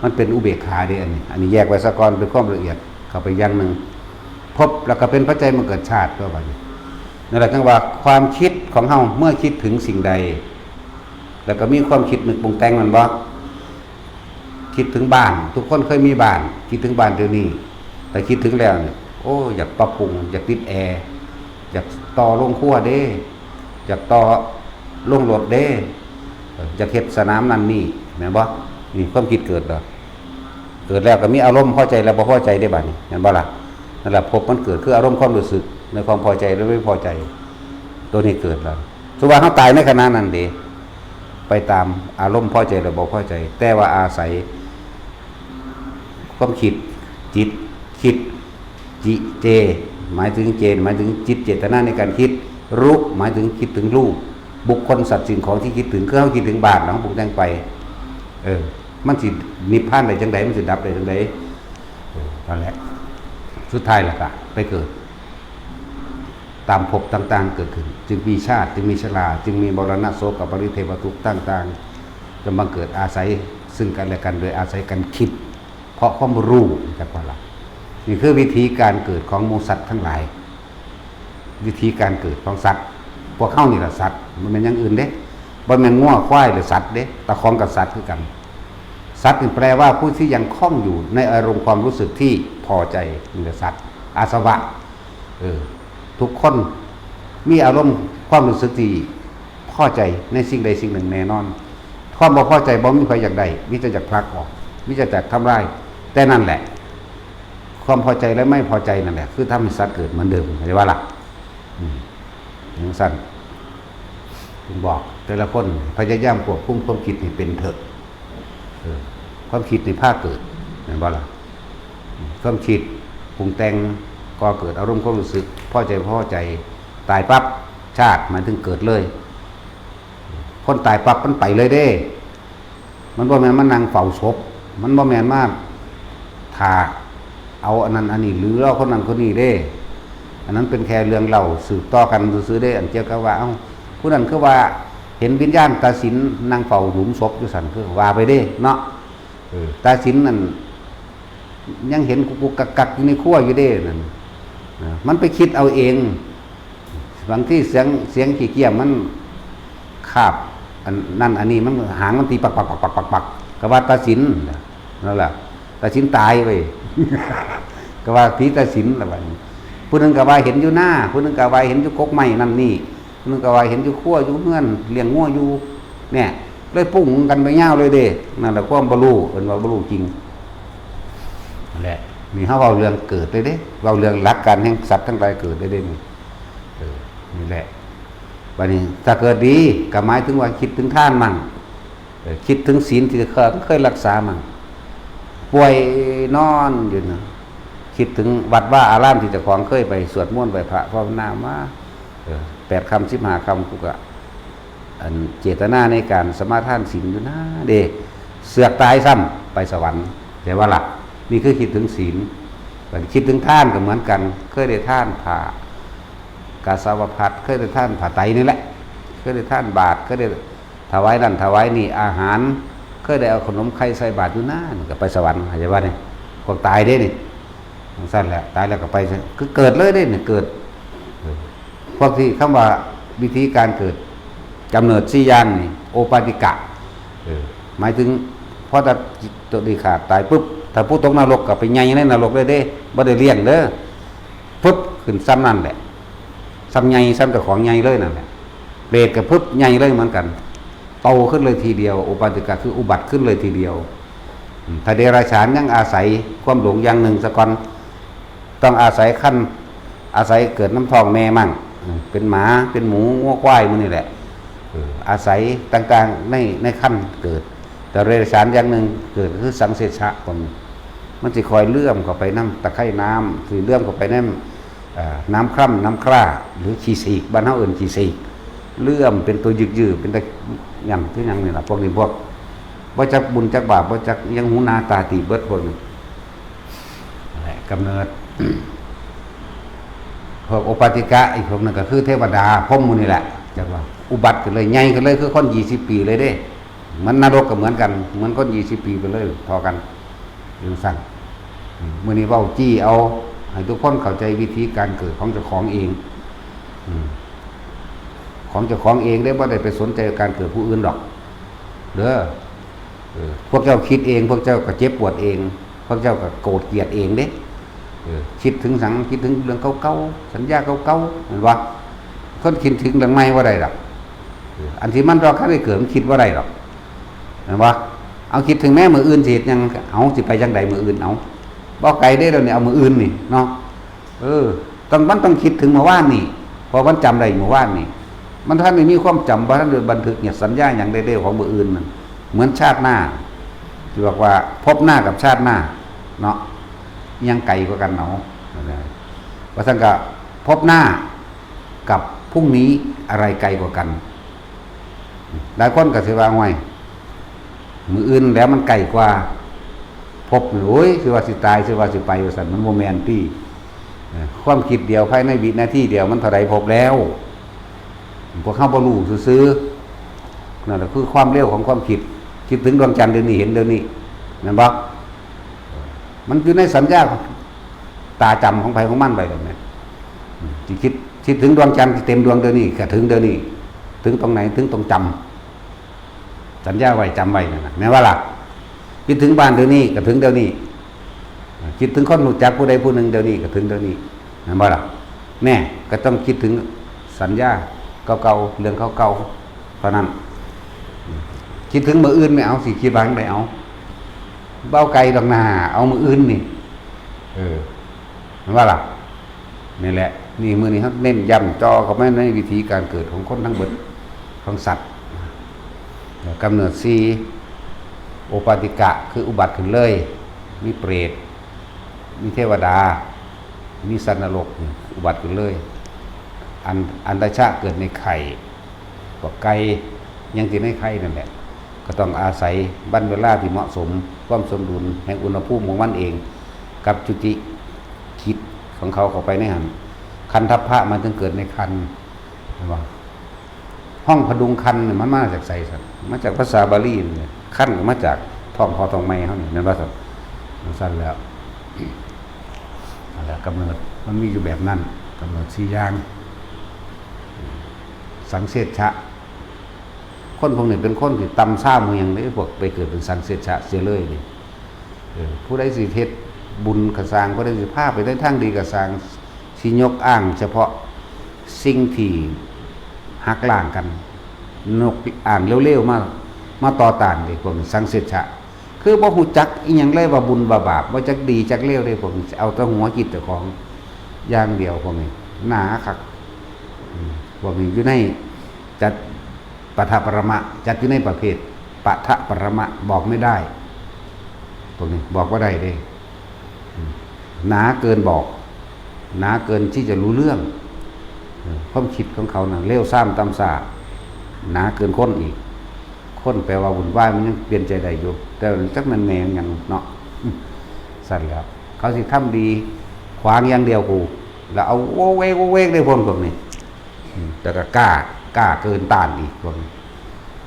มันเป็นอุเบกขาเด้ อันนี้ อันนี้แยกไว้ซะก่อน เป็นความละเอียด เข้าไปอย่างหนึ่ง ภพแล้วก็เป็นปัจจัยมาเกิดชาติตัวบัดนี้ นั่นแหละจั่งว่าความคิดของเฮาเมื่อคิดถึงสิ่งใด แล้วก็มีความคิดนึกปรุงแต่ง แม่นบ่ คิดถึงบ้าน ทุกคนเคยมีบ้าน คิดถึงบ้านเดี๋ยวนี้ แต่คิดถึงแล้วเนี่ย โอ้ อยากปรับปรุง อยากติดแอร์ อยากต่อโรงครัวเด้ อยากต่อโรงรถเด้ เออ อยากเฮ็ดสนามนั่นนี่ แม่นบ่ นี่ความคิดเกิดแล้ว เกิดแล้วก็มีอารมณ์พอใจและบ่พอใจได้บัดนี้ แม่นบ่ล่ะ นั่นแหละภพมันเกิดคืออารมณ์ความรู้สึกในความพอใจและไม่พอใจ ตัวนี้เกิดแล้ว สมมุติว่าเฮาตายในขณะนั้นเด้ ไปตามอารมณ์พอใจและบ่พอใจ แต่ว่าอาศัยความคิด จิตคิด จิ เจ หมายถึงเจ หมายถึงจิตเจตนาในการคิด รุ หมายถึงคิดถึงรูป บุคคล สัตว์ สิ่งของที่คิดถึง คือเฮาคิดถึงบ้าน เฮาปรุงแต่งไป เออ มันสินิพพานได้จั่งใด มันสิดับได้จั่งใด เออ นั่นแหละ สุดท้ายล่ะก็ไปเกิด ตามภพต่างๆเกิดขึ้น จึงมีชาติ จึงมีชรา จึงมีมรณะ โศก ปริเทวทุกข์ต่างๆ จนบังเกิดอาศัยซึ่งกันและกัน โดยอาศัยกันคิด เพราะความรู้จักว่าละ นี่คือวิธีการเกิดของหมู่สัตว์ทั้งหลาย วิธีการเกิดของสัตว์ พวกเฮานี่ล่ะสัตว์ บ่แม่นอย่างอื่นเด้ บ่แม่นงัวควายหรือสัตว์เด้ ตะของกับสัตว์คือกัน สัตว์นี่แปลว่าผู้ที่ยังคล่องอยู่ในอารมณ์ความรู้สึกที่พอใจ นี่แหละสัตว์ อาสวะ เออ ทุกคนมีอารมณ์ความรู้สึกที่พอใจในสิ่งใดสิ่งหนึ่งแน่นอน ความบ่พอใจบ่มีใครอยากได้ มีแต่อยากผลักออก มีแต่อยากทำลาย แต่นั่นแหละ ความพอใจและไม่พอใจนั่นแหละ คือทำให้สัตว์เกิดเหมือนเดิม เข้าใจว่าล่ะ อืม จั่งซั้น ผมบอกแต่ละคนพยายามควบคุมความคิดให้เป็นเถอะ เออ ความคิดนี่พาเกิด แม่นบ่ล่ะ ความคิดปรุงแต่ง ก่อเกิดอารมณ์ความรู้สึก พอใจบ่พอใจ ตายปั๊บ ชาติหมายถึงเกิดเลย คนตายปั๊บมันไปเลยเด้ มันบ่แม่นมานั่งเฝ้าศพ มันบ่แม่นมาถ่าเอาอันนั้นอันนี้ หรือเอาคนนั้นคนนี้เด้ อันนั้นเป็นแค่เรื่องเล่าสืบต่อกันซื่อๆเด้ อันเกี่ยวกับว่า เอ้า ผู้นั้นคือว่าเห็นวิญญาณตาสินนั่งเฝ้าหลุมศพอยู่ซั่น คือว่าไปเด้เนาะ เออ ตาสินนั่นยังเห็นกุกกุกกักกักอยู่ในครัวอยู่เด้นั่น อ่า มันไปคิดเอาเอง บางทีเสียง เสียงขี้เกียจมันคาบอันนั่นอันนี้ มันหางมันตีปักปักปักปักปักปัก ก็ว่าตาสิน นั่นแหละ ตาสินตายไป ก็ว่าผีตาสินละบัดนี้ ผู้หนึ่งก็ว่าเห็นอยู่หน้า ผู้หนึ่งก็ว่าเห็นอยู่กกไม้นั่นนี่ ผู้หนึ่งก็ว่าเห็นอยู่ครัวอยู่เฮือน เลี้ยงงัวอยู่ เนี่ย เลยปรุงกันไปยาวเลยเด้ นั่นแหละความบ่รู้ เอิ้นว่าบ่รู้จริง นั่นแหละ นี่เฮาเว้าเรื่องเกิดเลยเด้ เว้าเรื่องหลักการแห่งสัตว์ทั้งหลายเกิดเลยเด้นี่ เออ นี่แหละ บัดนี้ถ้าเกิดดีก็หมายถึงว่าคิดถึงทานมั่ง เออ คิดถึงศีลที่เคย เคยรักษามั่ง ป่วยนอนอยู่นะ คิดถึงวัดวาอารามที่เจ้าของเคยไปสวดมนต์ไหว้พระภาวนามา เออ แปดค่ำสิบห้าค่ำ กูก็ อันเจตนาในการสมาทานศีลอยู่นะเด้ เสือกตายซ้ำไปสวรรค์ แต่ว่าล่ะ นี่คือคิดถึงศีล บัดคิดถึงทานก็เหมือนกัน เคยได้ทานผ้ากาสาวพัสตร์ เคยได้ทานผ้าไตรนี่แหละ เคยได้ทานบาตร เคยได้ถวายนั่นถวายนี่อาหาร เคยได้เอาขนมไข่ใส่บาตรอยู่นะ นี่ก็ไปสวรรค์ เข้าใจบ่นี่ พวกตายเด้นี่ จั่งซั่นแหละ ตายแล้วก็ไป คือเกิดเลยเด้นี่ เกิด เออ พวกที่คำว่าวิธีการเกิด กำเนิดสี่อย่างนี่ โอปาติกะ เออ หมายถึง พอตัดจิตตัวนี้ขาดตายปุ๊บ ถ้าผู้ตกนรกก็ไปใหญ่ในนรกเลยเด้ บ่ได้เลี้ยงเด้อ ปุ๊บ ขึ้นซ้ำนั่นแหละ ซ้ำใหญ่ ซ้ำเจ้าของใหญ่เลยนั่นแหละ เปรตก็ปุ๊บ ใหญ่เลยเหมือนกัน โตขึ้นเลยทีเดียว โอปาติกะคืออุบัติขึ้นเลยทีเดียว อืม ถ้าเดรัจฉานยังอาศัยความหลงอย่างหนึ่งซะก่อน ต้องอาศัยคัน อาศัยเกิดน้ำท้องแม่มั่ง อืม เป็นหมา เป็นหมู งัว ควาย หมู่นี่แหละ เออ อาศัยต่างๆ ใน ในคันเกิด แต่เดรัจฉานอย่างหนึ่งเกิดคือสังเสชะ พวกนี้ มันสิคอยเลื่อมเข้าไปนำตะไคร่น้ำ สิเลื่อมเข้าไปนำ เอ่อ น้ำคร่ำน้ำคร่า หรือขี้สีก บ้านเฮาเอิ้นขี้สีก เลื่อมเป็นตัวยืดๆ เป็นตะหยังคือหยังนี่ล่ะ พวกนี้พวกบ่จักบุญจักบาป บ่จักหยัง หูหนาตาตีบเบิดพวกนี้ นั่นแหละกำเนิด พวกโอปาติกะ อีกพวกหนึ่งก็คือเทวดาพรหมหมู่นี่แหละ จักว่าอุบัติขึ้นเลย ใหญ่ขึ้นเลย คือคนยี่สิบปีเลยเด้ มันนรกก็เหมือนกัน เหมือนคนยี่สิบปีไปเลย เท่ากัน จั่งซั่น อืม มื้อนี้เว้าจี้เอา ให้ทุกคนเข้าใจวิธีการเกิดของเจ้าของเอง อืม ของเจ้าของเองเด้ บ่ได้ไปสนใจการเกิดผู้อื่นดอก เด้อ เออ พวกเจ้าคิดเอง พวกเจ้าก็เจ็บปวดเอง พวกเจ้าก็โกรธเกลียดเองเด้ เออ คิดถึงสัง คิดถึงเรื่องเก่าๆ สัญญาเก่าๆ แม่นบ่ คนคิดถึงเรื่องใหม่บ่ได้ดอก เออ อันที่มันรอคันได้เกิด มันคิดบ่ได้ดอก แม่นบ่ เอาคิดถึงแม่มื้ออื่นสิเฮ็ดหยัง เอาสิไปจั่งใดมื้ออื่น เอา บ่ไกลเด้ เดี๋ยวนี้ เอามื้ออื่นนี่เนาะ เออ ต้อง มันต้องคิดถึงเมื่อวานนี่ เพราะมันจำได้เมื่อวานนี่ มันทันได้มีความจำ บ่ทันได้บันทึกเนี่ย สัญญาหยังได้เด้ของมื้ออื่นนั่น เหมือนชาติหน้า ที่บอกว่าพบหน้ากับชาติหน้า เนาะ ยังไกลกว่ากันเนาะ ว่าซั่นก็พบหน้ากับพรุ่งนี้อะไรไกลกว่ากัน หลายคนก็สิว่า "ห้วย มื้ออื่นแล้วมันใกล้กว่า พบนี่ โอ้ย สิว่าสิตาย สิว่าสิไป" ว่าซั่น มันบ่แม่นติ เอ่อ ความคิดเดียวภายในวินาทีเดียวมันเท่าใดพบแล้ว พวกเฮาบ่รู้ซื่อๆ นั่นแหละคือความเร็วของความคิด คิดถึงดวงจันทร์เดี๋ยวนี้เห็นเดี๋ยวนี้ แม่นบ่ มันอยู่ในสัญญาตาจำของไผของมันไปแบบนี้ อืม สิคิด คิดถึงดวงจันทร์ที่เต็มดวงเดี๋ยวนี้ ก็ถึงเดี๋ยวนี้ ถึงตรงไหน ถึงตรงจำ สัญญาไว้จำไว้นั่นน่ะ แม่นบ่ล่ะ คิดถึงบ้านเดี๋ยวนี้ ก็ถึงเดี๋ยวนี้ คิดถึงคนรู้จักผู้ใดผู้หนึ่งเดี๋ยวนี้ ก็ถึงเดี๋ยวนี้ แม่นบ่ล่ะ แน่ ก็ต้องคิดถึงสัญญาเก่าๆ เรื่องเก่าๆ เท่านั้น คิดถึงมื้ออื่นไม่เอา สิคิดว่าจั่งใดเอา เว้าไกลดอกหน้า เอามื้ออื่นนี่ เออ แม่นบ่ล่ะ นี่แหละ นี่มื้อนี้เฮาเน้นย้ำจ่อเข้ามาในวิธีการเกิดของคนทั้งเบิด ของสัตว์ กำเนิดสี่ โอปาติกะ คืออุบัติขึ้นเลย มีเปรต มีเทวดา มีสัตว์นรก อุบัติขึ้นเลย อัน อันดชะเกิดในไข่ พวกไก่ ยังสิในไข่นั่นแหละ ก็ต้องอาศัยวันเวลาที่เหมาะสม ความสมดุลแห่งอุณหภูมิของมันเอง กับจุติจิตของเขาเข้าไปในหั่น คันทัพพะ มันจึงเกิดในครรภ์ เห็นบ่ ห้องพดุงครรภ์เนี่ยมันมาจากไสซั่น มาจากภาษาบาลีนี่แหละ ครรภ์ก็มาจากท้องพ่อท้องแม่เฮานี่ แม่นบ่ซั่น จั่งซั่นแล้ว นั่นแหละ กำเนิดมันมีอยู่แบบนั้น กำเนิดสี่อย่าง สังเสชะ คนพวกนี้เป็นคนที่ต่ำซามเมืองเด้ พวกไปเกิดเป็นสังเสชะเสียเลยนี่ เออ ผู้ใดสิเฮ็ดบุญก็ซ่าง ผู้ใดสิพาไปในทางดีก็ซ่าง สิยกอ้างเฉพาะสิ่งที่หักล้างกัน ยกอ้างเลวๆ มา มาต่อต้านเด้ พวกนี้สังเสชะ คือบ่ฮู้จักอีหยังเลยว่าบุญว่าบาป บ่จักดีจักเลวเด้ พวกนี้เอาแต่หัวคิดเจ้าของอย่างเดียว พวกนี้หนาคัก อืม พวกนี้อยู่ในจัด ปะทะปรมะ จัดอยู่ในประเภทปะทะปรมะ บอกไม่ได้ พวกนี้บอกว่าได้เด้ หนาเกินบอก หนาเกินที่จะรู้เรื่อง ความคิดของเขานะเลวทรามต่ำซามหนาเกินคนอีก คนแปลว่าวุ่นวายมันยังเปลี่ยนใจได้อยู่ แต่จักมันแม่นหยังเนาะ สั่นแล้ว เขาสิทำดี ขวางอย่างเดียวกู แล้วเอาโวเวกโวเวกได้พวกพวกนี้ อืมแต่ก็กล้ากล้าเกินต้านอีกพวกนี้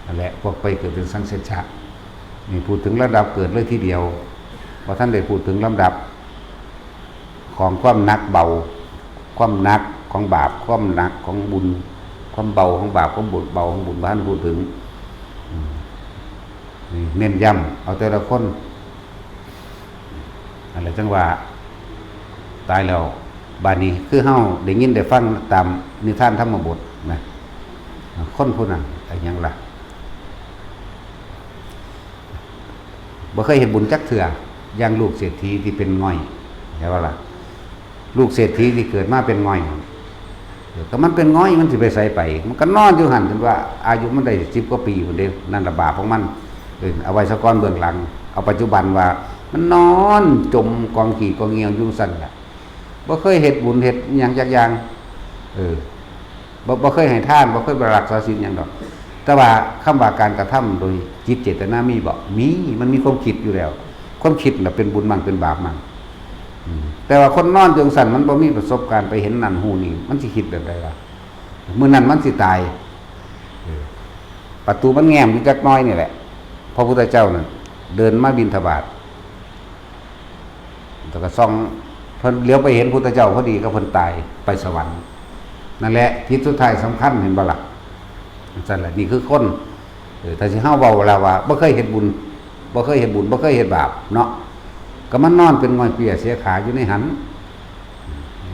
นั่นแหละพวกไปเกิดเป็นสังเสชะนี่พูดถึงระดับเกิดเลยทีเดียวว่าท่านได้พูดถึงลำดับ ของความหนักเบา ความหนักของบาป ความหนักของบุญ ความเบาของบาป ความบุญเบาของบุญว่าท่านพูดถึง อืมนี่เน้นย้ำเอาแต่ละคน อะไรจังว่าตายแล้วบาดนี้คือเฮาได้ยินได้ฟังตามนิทานธรรมบทนะคนผู้นั้นอะไรยังล่ะบ่เคยเห็นบุญจักเถื่ออย่างลูกเศรษฐีที่เป็นง่อยใช่ปะล่ะลูกเศรษฐีที่เกิดมาเป็นง่อย เออก็มันเป็นง่อยมันสิไปไสไป มันก็นอนอยู่หั่นจนว่าอายุมันได้สิบกว่าปีพุ้นเด้นั่นละบาปของมันเออเอาไว้ซะก่อนเบื้องหลัง เอาปัจจุบันว่ามันนอนจมกองขี้กองเงียวอยู่ซั่นแหละบ่เคยเฮ็ดบุญเฮ็ดหยังจักอย่างเออบ่บ่เคยให้ทานบ่เคยรักษาศีลหยังดอก แต่ว่าคำว่าการกระทำโดยจิตเจตนามีบ่มีมันมีความคิดอยู่แล้ว ความคิดน่ะเป็นบุญมั่งเป็นบาปมั่ง อืมแต่ว่าคนนอนจังซั่นมันบ่มีประสบการณ์ไปเห็นนั่นฮู้นี่มันสิคิดแบบใดวะมื้อนั้นมันสิตายเออประตูมันแง้มอยู่จักหน่อยนี่แหละพระพุทธเจ้านั่นเดินมาบิณฑบาตแล้วก็ส่องเพิ่นเหลียวไปเห็นพุทธเจ้าพอดีก็เพิ่นตายไปสวรรค์นั่นแหละจิตสุดท้ายสำคัญเห็นบ่ล่ะนั่นแหละนี่คือคนเออถ้าสิเฮาเว้าแล้วว่าบ่เคยเฮ็ดบุญบ่เคยเฮ็ดบุญบ่เคยเฮ็ดบาปเนาะ ก็มันนอนเป็นง่อยเปียเสียขาอยู่ในหัน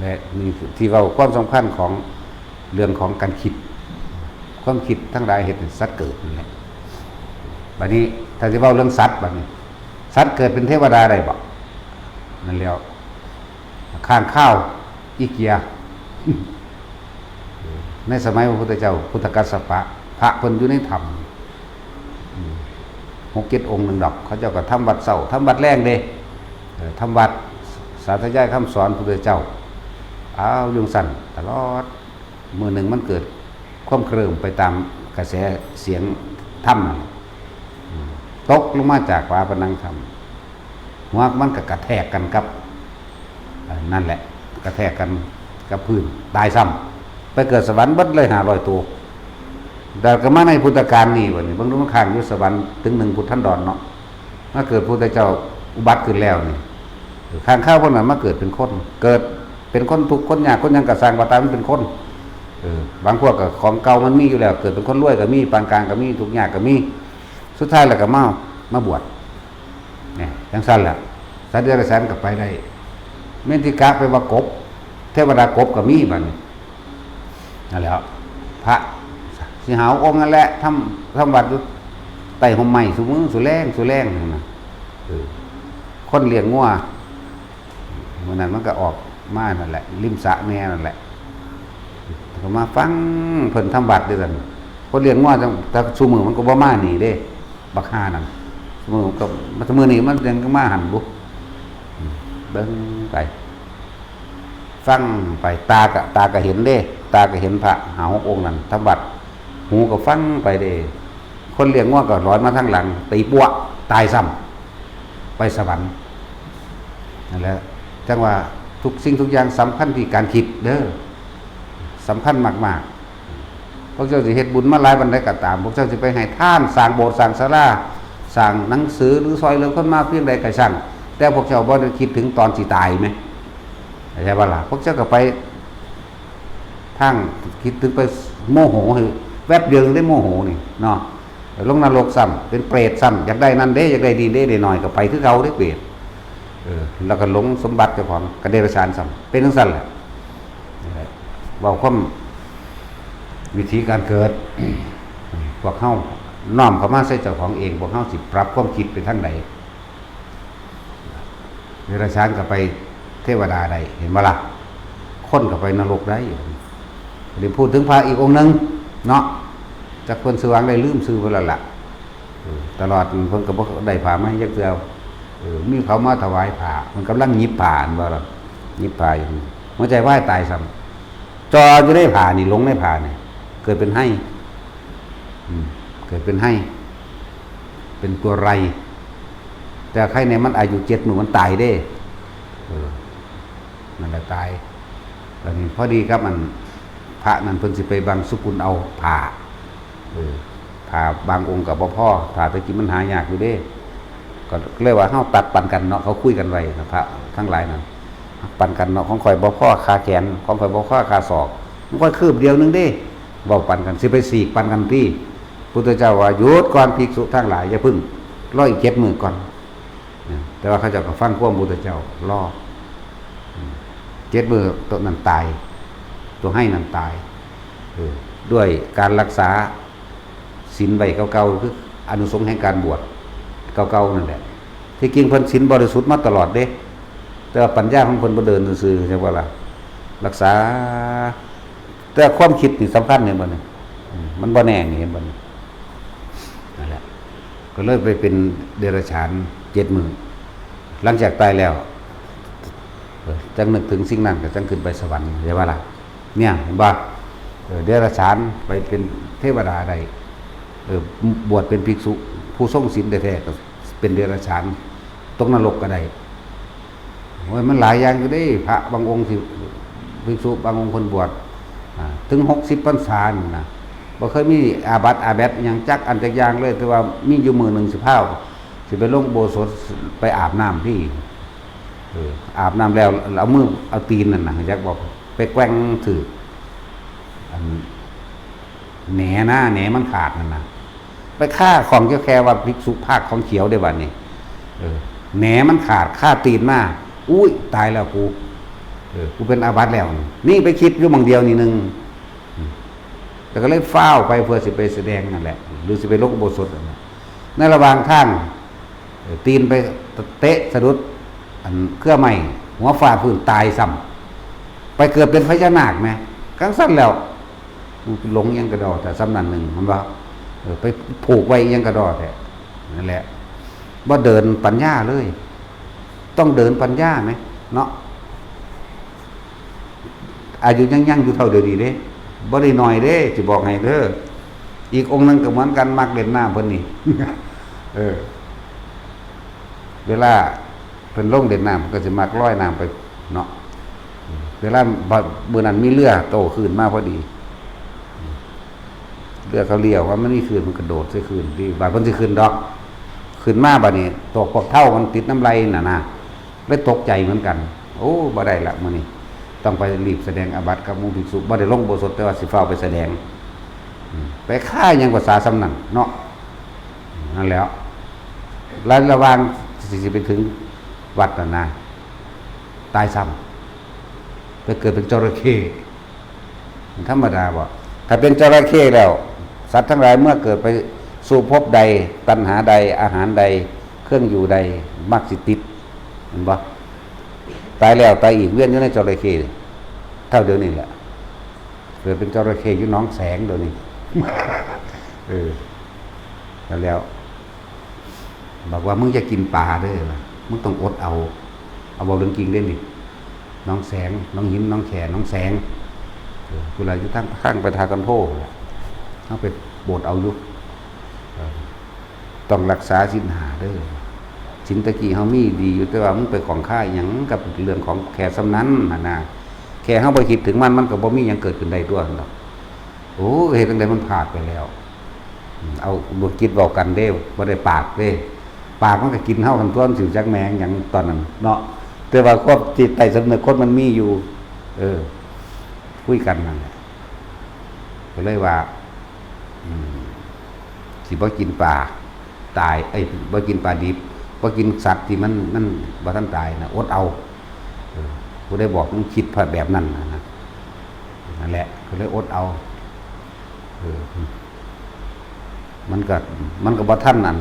และนี่ที่เว้าความสำคัญของเรื่องของการคิด ความคิดทั้งหลายเหตุสัตว์เกิดนั่นแหละบัดนี้ถ้าจะเว้าเรื่องสัตว์บัดนี้ สัตว์เกิดเป็นเทวดาได้บ่นั่นแล้วข้างข้าวอีเกีย ในสมัยพระพุทธเจ้าพุทธกัสสปะพระเพิ่นอยู่ในถ้ำหกเจ็ดองค์หนึ่งดอกเขาเจ้าก็ทำวัดเช้าทำวัดแลงเด้ทำวัดสาธยายคำสอนพระพุทธเจ้าเอายุงสั่นตลอดมือหนึ่งมันเกิดความเคลิ้มไปตามกระแสเสียงธรรมตกลงมาจากฝาผนังถ้ำ หัวมันก็กระแทกกันกับนั่นแหละกระแทกกันกับพื้นตายซ้ำไปเกิดสวรรค์เบิดเลยห้าร้อยตัวแต่ก็มาในพุทธกาลนี่วันนี้บางรุ่นข้างอยู่สวรรค์ถึงหนึ่งพุทธันดรเนาะมาเกิดพุทธเจ้าอุบัติขึ้นแล้วนี่ข้างข้าวพวกนั้นมาเกิดเป็นคน เกิดเป็นคนทุกข์คนยากคนยังกระสังว่าตายมันเป็นคนเออบางพวกก็ของเก่ามันมีอยู่แล้ว เกิดเป็นคนรวยก็มีปานกลางก็มีทุกข์ยากก็มีสุดท้ายแล้วก็มามาบวช เนี่ยจังซั่นแหละสัตว์เดรัจฉานก็ไปได้เมนทิกะไปว่ากบเทวดากบก็มีบัดนี้นั่นแหละพระสิหาวองค์นั่นแหละทำทำวัดอยู่ใต้ห่มไม้สุมือสุแรงสุแรงนั่นนะเออคนเลี้ยงงัวมื้อนั้นมันก็ออกมานั่นแหละริมสระแม่นั่นแหละก็มาฟังเพิ่นทำวัดด้วยกันคนเลี้ยงงัวจังแต่ซุมื้อมันก็บ่มานี่เด้ บักห่านั่นมื้อก็มื้อนี้มันยังมาหันบุเบิ่งไปฟังไปตากะตากะเห็นเด้ตากะเห็นพระหาหกองค์นั่นทำวัดหูก็ฟังไปเด้คนเลี้ยงงัวก็ลอยมาทางหลังตีปัวตายซ้ำไปสวรรค์นั่นแหละจังว่าทุกสิ่งทุกอย่างสำคัญที่การคิดเด้อสำคัญมากๆ พวกเจ้าสิเฮ็ดบุญมาหลายปานใดก็ตาม พวกเจ้าสิไปให้ทานสร้างโบสถ์สร้างศาลาสร้างหนังสือหรือซอยเหลือคนมาเพียงใดก็ช่างแต่พวกเจ้าบ่ได้คิดถึงตอนสิตายไหมใช่ปะล่ะพวกเจ้าก็ไปทางคิดถึงไปโมโหให้แวบเดียวได้โมโหนี่เนาะลงนรกซ้ำเป็นเปรตซ้ำอยากได้นั่นเด้อยากได้ดีเด้ได้หน่อยก็ไปคือเขาได้เปรตเออแล้วก็หลงสมบัติเจ้าของกระเดรัจฉานซ้ำเป็นจังซั่นแหละ เว้าความวิธีการเกิด พวกเฮาน้อมเข้ามาใส่เจ้าของเอง พวกเฮาสิปรับความคิดไปทางใดเดรัจฉานก็ไปเทวดาได้เห็นบ่ล่ะคนก็ไปนรกได้เดี๋ยวพูดถึงพระอีกองค์หนึ่งเนาะจักเพิ่นชื่อว่าได้ลืมชื่อไปแล้วล่ะ ตลอดเพิ่นก็บ่ได้พามาให้จักเทื่อ เออ มีเขามาถวายผ้า มันกำลังหยิบผ้า อันว่าล่ะ หยิบผ้าอยู่ หัวใจวายตายซ้ำ จ่ออยู่ในผ้านี่ หลงในผ้านี่ เกิดเป็นไห้ อืม เกิดเป็นไห้ เป็นตัวไร แต่ไห้เนี่ยมันอายุเจ็ดมื้อมันตายเด้ เออ นั่นแหละตาย แล้วนี่พอดีครับ มัน พระนั่นเพิ่นสิไปบังสุกุลเอาผ้า เออ ผ้าบางองค์ก็บ่พอ ผ้าตะกี้มันหายากอยู่เด้ ก็เลยว่าเฮาตัดปันกันเนาะ เขาคุยกันไว้นะ พระทั้งหลายนั่น ปันกันเนาะ ของข่อยบ่พอค่าแขน ของข่อยบ่พอค่าศอก ของข่อยคืบเดียวหนึ่งเด้ เว้าปันกัน สิไปสีกปันกันติ พุทธเจ้าว่า หยุดก่อนภิกษุทั้งหลาย อย่าพึ่ง รออีกเจ็ดมื้อก่อน แต่ว่าเขาเจ้าก็ฟังความพุทธเจ้า รอ เจ็ดมื้อตัวนั้นตาย ตัวไห้นั้นตาย เออ ด้วยการรักษาศีลไว้เก่าๆ คืออานิสงส์แห่งการบวชเก่าๆ นั่นแหละ ที่จริงเพิ่นศีลบริสุทธิ์มาตลอดเด้ แต่ว่าปัญญาของเพิ่นบ่เดินซื่อๆ ใช่บ่ล่ะ รักษา แต่ความคิดนี่สำคัญ เห็นบ่นี่ อืม มันบ่แน่นี่ เห็นบ่นี่ นั่นแหละ ก็เลยไปเป็นเดรัจฉานเจ็ดมื้อ หลังจากตายแล้ว เออ จั่งนึกถึงสิ่งนั้นก็จั่งขึ้นไปสวรรค์ ใช่บ่ล่ะ เนี่ย เห็นบ่ เออ เดรัจฉานไปเป็นเทวดาได้ เออ บวชเป็นภิกษุ ผู้ทรงศีลแท้ๆ ก็เป็นเดรัจฉาน ตกนรกก็ได้ โอ้ย มันหลายอย่างอยู่เด้ พระบางองค์ที่ ภิกษุบางองค์เพิ่นบวช อ่า ถึงหกสิบพรรษานี่นะ บ่เคยมีอาบัติอาแบธอิหยังจักอันจักอย่างเลย แต่ว่ามีอยู่มื้อหนึ่งสิพา สิไปลงอุโบสถ ไปอาบน้ำที่ เออ อาบน้ำแล้ว เอามือ เอาตีนนั่นน่ะ จักบอก ไปแกว่งถืก อัน แหนนะ แหนมันขาดนั่นน่ะ ไปคาของแค่ว่าภิกษุพากของเขียวได้บัดนี้ เออ แหนมันขาด คาตีนมา อุ้ย ตายแล้วกู เออ กูเป็นอาบัติแล้ว นี่ไปคิดอยู่หม่องเดียวนี่หนึ่ง อืม แล้วก็เลยฟ้าวไปเพื่อสิไปแสดงนั่นแหละ หรือสิไปลงอุโบสถนั่นแหละ ในระหว่างทาง เออ ตีนไปเตะสะดุด อันเครือไม้ หัวฟาดพื้นตายซ้ำ ไปเกิดเป็นพญานาคแหม จั่งซั้นแล้ว กูหลงอิหยังกะด้อแท้ ซ้ำนั่นหนึ่ง เห็นบ่ เออ ไปผูกไว้อิหยังกะด้อแท้ นั่นแหละ บ่เดินปัญญาเลย ต้องเดินปัญญาแหม เนาะ อายุยังยังอยู่เท่าเดียวนี้เด้ บ่ได้น้อยเด้ สิบอกให้เด้อ อีกองค์หนึ่งก็เหมือนกัน มักเล่นน้ำเพิ่นนี่ เออ เวลาเพิ่นลงเล่นน้ำก็สิมักลอยน้ำไปเนาะ เวลาบัดมื้อนั้นมีเรือโต้คลื่นมาพอดี เรือเขาเลี้ยวว่ามันมีคลื่น มันกระโดดใส่คลื่นที่ บาดเพิ่นสิขึ้นดอก ขึ้นมาบัดนี้ ตกพวกเฒ่ามันติดน้ำไหลน่ะนะ เลยตกใจเหมือนกัน โอ้ บ่ได้ละมื้อนี้ ต้องไปรีบแสดงอาบัติกับหมู่ภิกษุ บ่ได้ลงอุโบสถ แต่ว่าสิฟ้าวไปแสดง อืม ไปฆ่าหยังภาษาซ้ำนั่นเนาะ นั่นแหล้ว แล้วระหว่างสิ สิไปถึงวัดน่ะนะ ตายซ้ำ ไปเกิดเป็นจระเข้ มันธรรมดาบ่ ถ้าเป็นจระเข้แล้ว สัตว์ทั้งหลายเมื่อเกิดไปสู่ภพใด ตัณหาใด อาหารใด เครื่องอยู่ใด มักสิติด เห็นบ่ ตายแล้วตายอีก เวียนอยู่ในจระเข้ เท่าเดียวนี่แหละ เกิดเป็นจระเข้อยู่หนองแสงเดี๋ยวนี้ เออ แล้ว บอกว่า "มึงจะกินปลาเด้อ มึงต้องอดเอา" เอา เว้าเรื่องจริงเด้นี่ หนองแสง หนองหิน หนองแค หนองแสง เออ ผู้ใดอยู่ทางข้างไปทากันโพล่ะ เอาไปโบดเอาอยู่ เออ ต้องรักษาศีลห้าเด้อ ศีลตะกี้เฮามีดีอยู่ แต่ว่ามึงไปของค่ายหยังกับเรื่องของแค่ส่ำนั้นหั่นนะ แค่เฮาบ่คิดถึงมัน มันก็บ่มีหยังเกิดขึ้นได้ตัวหั่นดอก โอ้ เฮ็ดจั่งใดมันพลาดไปแล้ว เอาดวงจิตเว้ากันเด้ บ่ได้ปากเด้ ปากมันก็กินเฮาหั่นตั๊ว มันสิจักแม่งหยังตอนนั้นเนาะ แต่ว่าความจิตใต้สำนึกคนมันมีอยู่ เออ คุยกันนั่นแหละ ก็เลยว่า อืม สิบ่กินปลาตาย เอ้ย บ่กินปลาดิบ บ่กินสัตว์ที่มัน มันบ่ทันตายนะ อดเอา เออ ผู้ใดบอกมึงคิดแบบนั้นนะ นั่นแหละ ก็เลยอดเอา เออ มันก็ มันก็บ่ทันอัน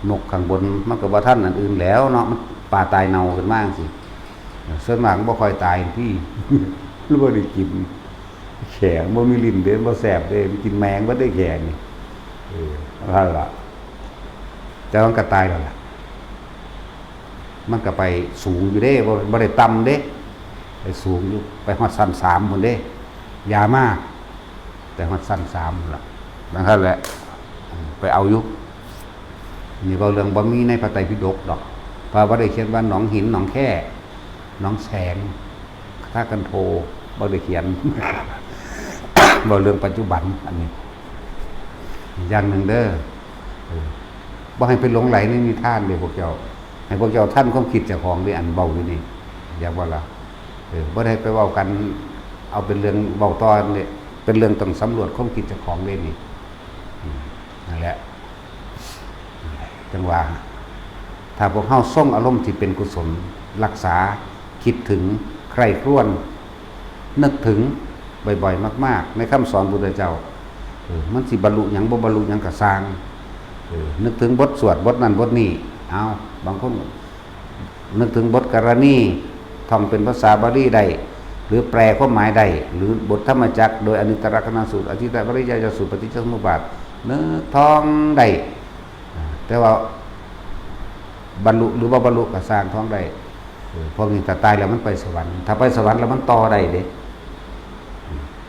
นกข้างบน มันก็บ่ทันอันอื่นแล้วเนาะ มันปลาตายเน่าขึ้นมาจั่งซี้ ส่วนมากมันบ่ค่อยตายที่ หรือบ่ได้กิน แขมันบ่มีลิ้นเด้ มันบ่แซ่บเด้ มันกินแมงเบิดเด้แขนี่ เออ นั่นล่ะ แต่มันก็ตายแล้วล่ะ มันก็ไปสูงอยู่เด้ บ่ บ่ได้ต่ำเด้ ไปสูงอยู่ ไปฮอดชั้นสามพุ้นเด้ อย่ามา ไปฮอดชั้นสามพุ้นล่ะ นั่นแหละ ไปเอาอยู่ นี่เว้าเรื่องบ่มีในพระไตรปิฎกดอก เพราะว่าได้เขียนว่าหนองหิน หนองแค่ หนองแสง คาถากันโท บ่ได้เขียน เว้าเรื่องปัจจุบัน อันนี้ อย่างหนึ่งเด้อ เออ บ่ให้ไปหลงไหลในนิทานเด้อพวกเจ้า ให้พวกเจ้าทันความคิดเจ้าของเด้อ อันเว้าอยู่นี่ อยากว่าล่ะ เออ บ่ได้ไปเว้ากัน เอาเป็นเรื่องเว้าต่อเนี่ย เป็นเรื่องต้องสำรวจความคิดเจ้าของเด้อนี่ อืม นั่นแหละ จังว่า ถ้าพวกเฮาทรงอารมณ์ที่เป็นกุศล รักษา คิดถึง ใคร่ครวญ นึกถึง บ่อยๆ มากๆ ในคำสอนพุทธเจ้า เออ มันสิบรรลุหยัง บ่บรรลุหยังก็ซ่าง เออ นึกถึงบทสวดบทนั้นบทนี้ เอา บางคน นึกถึงบทกรณี ท่องเป็นภาษาบาลีได้ หรือแปลความหมายได้ หรือบทธรรมจักร โดยอนิจจลักษณสูตร อธิตตปริยายสูตร ปฏิจจสมุปบาท นึกท่องได้ อ่า แต่ว่าบรรลุหรือบ่บรรลุก็ซ่าง ท่องได้ เออ พวกนี้ถ้าตายแล้วมันไปสวรรค์ ถ้าไปสวรรค์แล้วมันต่อได้เด้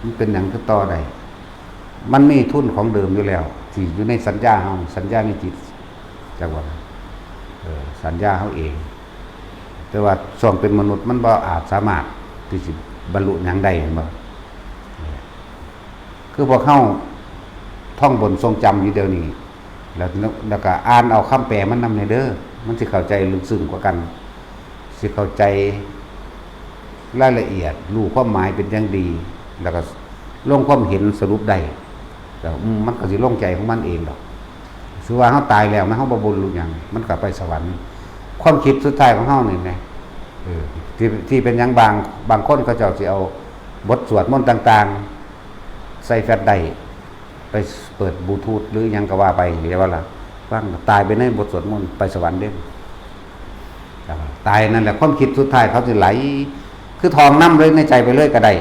มันเป็นหยังคือต่อได้ มันมีทุนของเดิมอยู่แล้ว ที่อยู่ในสัญญาเฮา สัญญาในจิต จักว่า เออ สัญญาเฮาเอง แต่ว่าช่วงเป็นมนุษย์มันบ่อาจสามารถที่สิบรรลุหยังได้ แม่นบ่ เออ คือพวกเฮาท่องบนทรงจำอยู่เดี๋ยวนี้ แล้ว แล้วก็อ่านเอาคำแปลมันนำแหน่เด้อ มันสิเข้าใจลึกซึ้งกว่ากัน สิเข้าใจรายละเอียด รู้ความหมายเป็นอย่างดี แล้วก็ลงความเห็นสรุปได้ แล้ว อืม มันก็สิลงใจของมันเองดอก คือว่าเฮาตายแล้วนะ เฮาบ่บรรลุหยัง มันก็ไปสวรรค์ ความคิดสุดท้ายของเฮานี่แหม เออ ที่ ที่เป็นหยังบาง บางคนเขาเจ้าสิเอาบทสวดมนต์ต่างๆ ใส่แฟลชไดรฟ์ ไปเปิดบลูทูธหรือหยังก็ว่าไป เรียกว่าล่ะ ฟัง ตายไปในบทสวดมนต์ ไปสวรรค์เด้ ตายนั่นแหละ ความคิดสุดท้ายเขาสิไหล คือท่องนำเลยในใจไปเลยก็ได้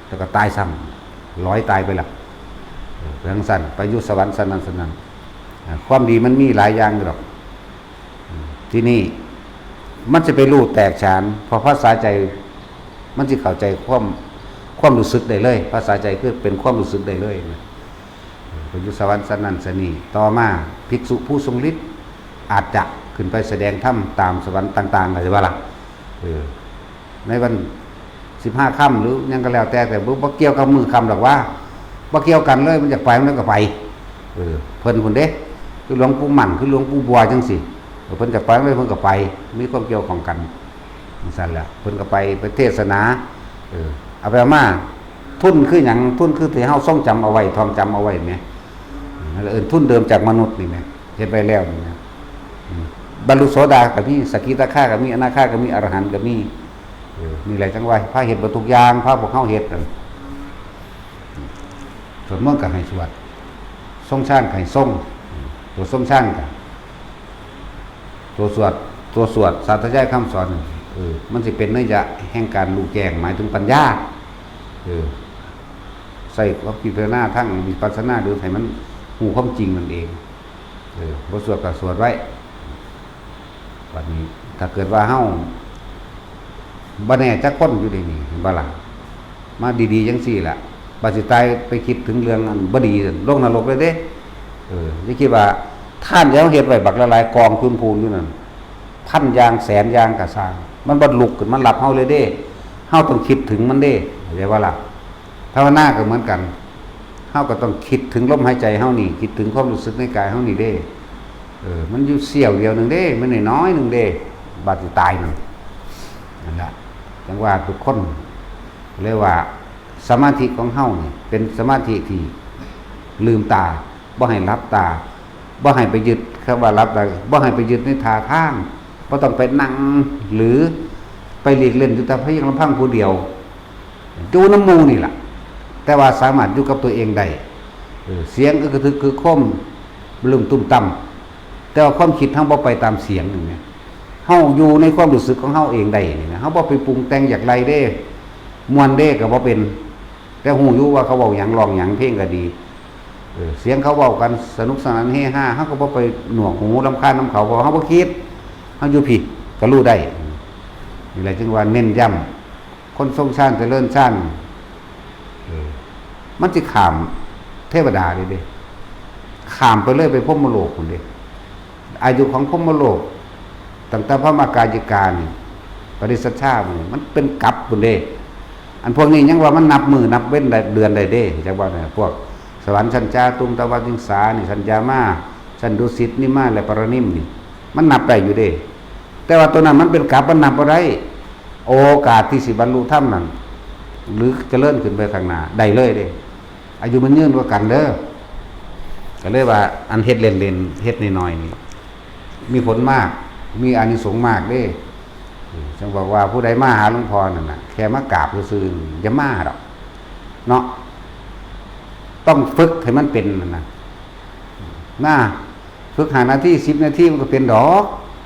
แล้วก็ตายซ้ำ ลอยตายไปละ เออ ไปจั่งซั้น ไปอยู่สวรรค์ซั้นนั้นซั้นนั้น อ่า ความดีมันมีหลายอย่างอยู่ดอก อืม ทีนี้มันจะไปรู้แตกฉาน เพราะภาษาใจมันสิเข้าใจความ ความรู้สึกได้เลย ภาษาใจคือเป็นความรู้สึกได้เลยนะ เออ ไปอยู่สวรรค์ซั้นนั้นซั้นนี้ ต่อมาภิกษุผู้ทรงฤทธิ์อาจจะขึ้นไปแสดงธรรมตามสวรรค์ต่างๆ ก็สิว่าล่ะ เออ ในวันสิบห้าค่ำหรือหยังก็แล้วแต่ แต่บ่ บ่เกี่ยวกับมื้อค่ำดอกว่า บ่เกี่ยวกันเลย มันอยากไปมันก็ไป เออ เพิ่นพุ้นเด้ คือหลวงปู่มั่น คือหลวงปู่บัวจั่งซี้ เออ เพิ่นอยากไปเลย เพิ่นก็ไป มีความเกี่ยวข้องกันจั่งซั้นแหละ เพิ่นก็ไป ไปเทศนา เออ เอาไปเอามา ทุนคือหยัง ทุนคือที่เฮาทรงจำเอาไว้ ท่องจำเอาไว้แหม นั่นแหละ เอิ้นทุนเดิมจากมนุษย์นี่แหม เฮ็ดไว้แล้วนี่นะ อืม บรรลุโสดาก็มี สกิทาคาก็มี อนาคาก็มี อรหันต์ก็มี เออ นี่แหละจั่งว่าพาเฮ็ดเบิดทุกอย่าง พาพวกเฮาเฮ็ดนั่น สวดมนต์ก็ให้สวด ทรงฌานก็ให้ทรง ตัวทรงฌานก็ ตัวสวด ตัวสวดสาธยายคำสอน เออ มันสิเป็นนัยยะแห่งการรู้แจ้ง หมายถึงปัญญา เออ ใส่ความพิจารณาทางวิปัสสนา หรือให้มันรู้ความจริงนั่นเอง เออ บทสวดก็สวดไว้ บัดนี้ ถ้าเกิดว่าเฮาบ่แน่จักคนอยู่ในนี้ เห็นบ่ล่ะ มาดีๆจั่งซี้ล่ะ บัดสิตายไปคิดถึงเรื่องอันบ่ดี ลงนรกเลยเด้ เออ อย่าคิดว่าทานที่เฮาเฮ็ดไว้บักหลายๆ กองพูนๆอยู่นั่น พันอย่างแสนอย่างก็ซ่าง มันบ่ลุกขึ้นมารับเฮาเลยเด้ เฮาต้องคิดถึงมันเด้ เข้าใจบ่ล่ะ ภาวนาก็เหมือนกัน เฮาก็ต้องคิดถึงลมหายใจเฮานี่ คิดถึงความรู้สึกในกายเฮานี่เด้ เออ มันอยู่เสี้ยวเดียวหนึ่งเด้ มันน้อยๆหนึ่งเด้ บัดสิตายนั่น นั่นล่ะ จั่งว่าทุกคน เรียกว่าสมาธิของเฮานี่เป็นสมาธิที่ลืมตา บ่ให้หลับตา บ่ให้ไปยึด คำว่าหลับตา บ่ให้ไปยึดในท่าทาง บ่ต้องไปนั่ง หรือไปหลีกเล่นอยู่แต่เพียงลำพังผู้เดียว อยู่นำหมู่นี่ล่ะ แต่ว่าสามารถอยู่กับตัวเองได้ เออ เสียงอึกกระทึกคือคม ลืมตุ้มตั้ม แต่ว่าความคิดเฮาบ่ไปตามเสียงนี่นะ เฮาอยู่ในความรู้สึกของเฮาเองได้นี่นะ เฮาบ่ไปปรุงแต่งอยากไล่เด้ ม่วนเด้ก็บ่เป็น แต่ฮู้อยู่ว่าเขาเว้าหยัง ร้องหยัง เพลงก็ดี เออ เสียงเขาเว้ากันสนุกสนานเฮฮา เฮาก็บ่ไปหนวกหูรำคาญนำเขา เพราะว่าเฮาบ่คิด เฮาอยู่พี้ ก็รู้ได้ นี่แหละจึงว่าเน้นย้ำ คนทรงฌานเจริญฌาน เออ มันสิข้ามเทวดาเลยเด้ ข้ามไปเลยไปพรหมโลกพุ้นเด้ อายุของพรหมโลก ตั้งแต่พระมหากายิกานี่ ปริสัชชาพุ้นนี่ มันเป็นกับพุ้นเด้ อันพวกนี้ยังว่ามันนับมื้อนับเว็นได้ เดือนได้เด้ จักว่าเนี่ย พวกสวรรค์ชั้นจาตุม ตวาติงสานี่ ชั้นยามา ชั้นดุสิต นิมมา และปรนิมนี่ มันนับได้อยู่เด้ แต่ว่าตัวนั้นมันเป็นกับ มันนับบ่ได้ โอกาสที่สิบรรลุธรรมนั่น หรือเจริญขึ้นไปข้างหน้าได้เลยเด้ อายุมันยืนกว่ากันเด้อ ก็เลยว่าอันเฮ็ดเล่นๆ เฮ็ดน้อยๆ นี่ มีผลมาก มีอานิสงส์มากเด้ จั่งบอกว่าผู้ใดมาหาหลวงพ่อนั่นน่ะ แค่มากราบซื่อๆ อย่ามาดอก เนาะ ต้องฝึกให้มันเป็นนั่นน่ะ มา ฝึกห้านาที สิบนาทีมันก็เป็นดอก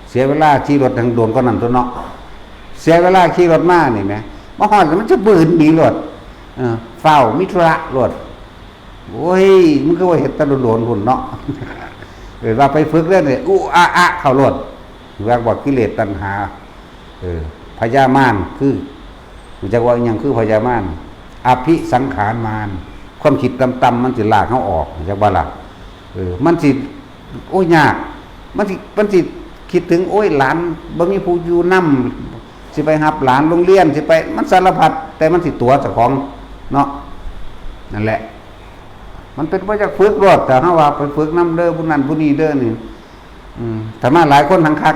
เสียเวลาขี่รถทางโดนก็นั่นตัวเนาะ เสียเวลาขี่รถมานี่แหม มาฮอดแล้วมันจะบืนหนีรถ เออ ฟ้าวมีธุระรถ โอ้ย มึงก็ว่าเฮ็ดแต่โดนๆ พุ่นเนาะ เออ ว่าไปฝึกเรื่องนี้ อุอะอะ เข้ารถ ว่าบอกกิเลสตัณหา เออ พยามารคือ รู้จักว่าอิหยังคือพยามาร อภิสังขารมาร ความคิดต่ำๆ มันสิลากเฮาออก รู้จักบ่ล่ะ เออ มันสิ โอ้ย ยาก มันสิ มันสิคิดถึง โอ้ย หลานบ่มีผู้อยู่นำ สิไปรับหลานโรงเรียน สิไป มันสารพัด แต่มันสิตั๋วเจ้าของเนาะ นั่นแหละ มันเป็นเพราะอยากฝึกรถ แต่เฮาว่าไปฝึกนำเด้อ ผู้นั้นผู้นี้เด้อนี่ อืม ถ้ามาหลายคนหังคัก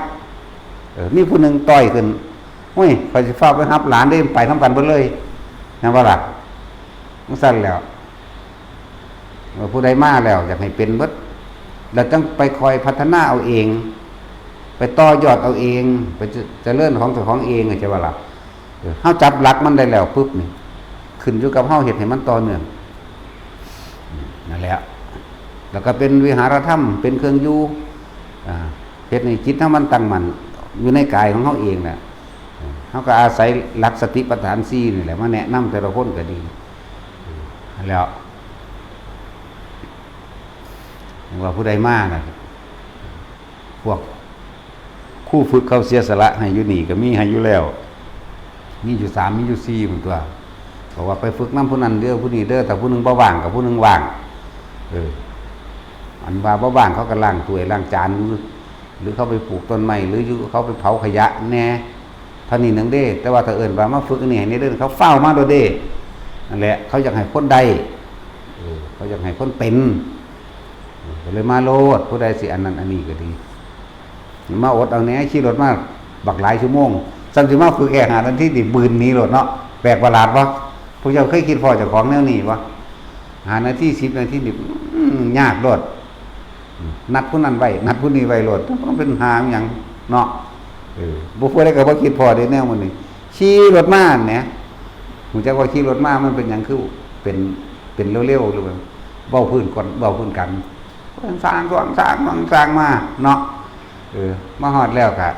เออ มีผู้หนึ่งต่อยขึ้น "โอ้ย ข้อยสิฟ้าวไปรับหลานเด้ ไปนำกันเบิดเลย" แม่นบ่ล่ะ? จั่งซั้นแหล้ว เออ ผู้ใดมาแล้วอยากให้เป็นเบิด แล้วจั่งไปคอยพัฒนาเอาเอง ไปต่อยอดเอาเอง ไปเจ- เจริญของเจ้าของเอง ใช่บ่ล่ะ? เออ เฮาจับหลักมันได้แล้วปุ๊บนี่ ขึ้นอยู่กับเฮาเฮ็ดให้มันต่อเนื่อง นั่นแหละ แล้วก็เป็นวิหารธรรม เป็นเครื่องอยู่ อ่า เฮ็ดให้จิตเฮามันตั้งมั่นอยู่ในกายของเฮาเองน่ะ เฮาก็อาศัยหลักสติปัฏฐานสี่นี่แหละมาแนะนำแต่ละคนก็ดี นั่นแหล้ว ว่าผู้ใดมาน่ะ พวกครูฝึกเขาเสียสละให้อยู่นี่ก็มีให้อยู่แล้ว มีอยู่สาม มีอยู่สี่พุ้นตั๊ว บอกว่าไปฝึกนำผู้นั้นเด้อ ผู้นี้เด้อ ถ้าผู้หนึ่งบ่ว่างก็ผู้หนึ่งว่าง เออ อันว่าบ่ว่างเขาก็ล้างถ้วยล้างจานอยู่ หรือเขาไปปลูกต้นไม้ หรืออยู่เขาไปเผาขยะแหน่ เท่านี้หนึ่งเด้ แต่ว่าถ้าเอิ้นว่ามาฝึกอันนี้ให้แหน่เด้อ เขาฟ้าวมาโลดเด้ นั่นแหละ เขาอยากให้คนได้ เออ เขาอยากให้คนเป็น เออ ก็เลยมาโลด ผู้ใดสิอันนั้นอันนี้ก็ดี มาอดเอาแหน่ ขี่รถมาบักหลายชั่วโมง ซ้ำสิมาฝึกแค่ห้านาทีนี่ บืนหนีโลดเนาะ แปลกประหลาดบ่? พวกเจ้าเคยคิดพ้อเจ้าของแนวนี้บ่? ห้านาที สิบนาทีนี่ อืม ยากโลด นัดผู้นั้นไว้ นัดผู้นี้ไว้โลด มันเป็นหาหยังเนาะ เออ บ่ ผู้ใดก็บ่คิดพ้อเด้แนวหมู่นี้ ขี่รถมาแหม รู้จักว่าขี่รถมามันเป็นหยังคือเป็น เป็นเร็วๆ หรือว่าเว้าพื้นก่อน เว้าพื้นกัน สร้างสร้างสร้างสร้างสร้างมาเนาะ เออ มาฮอดแล้วก็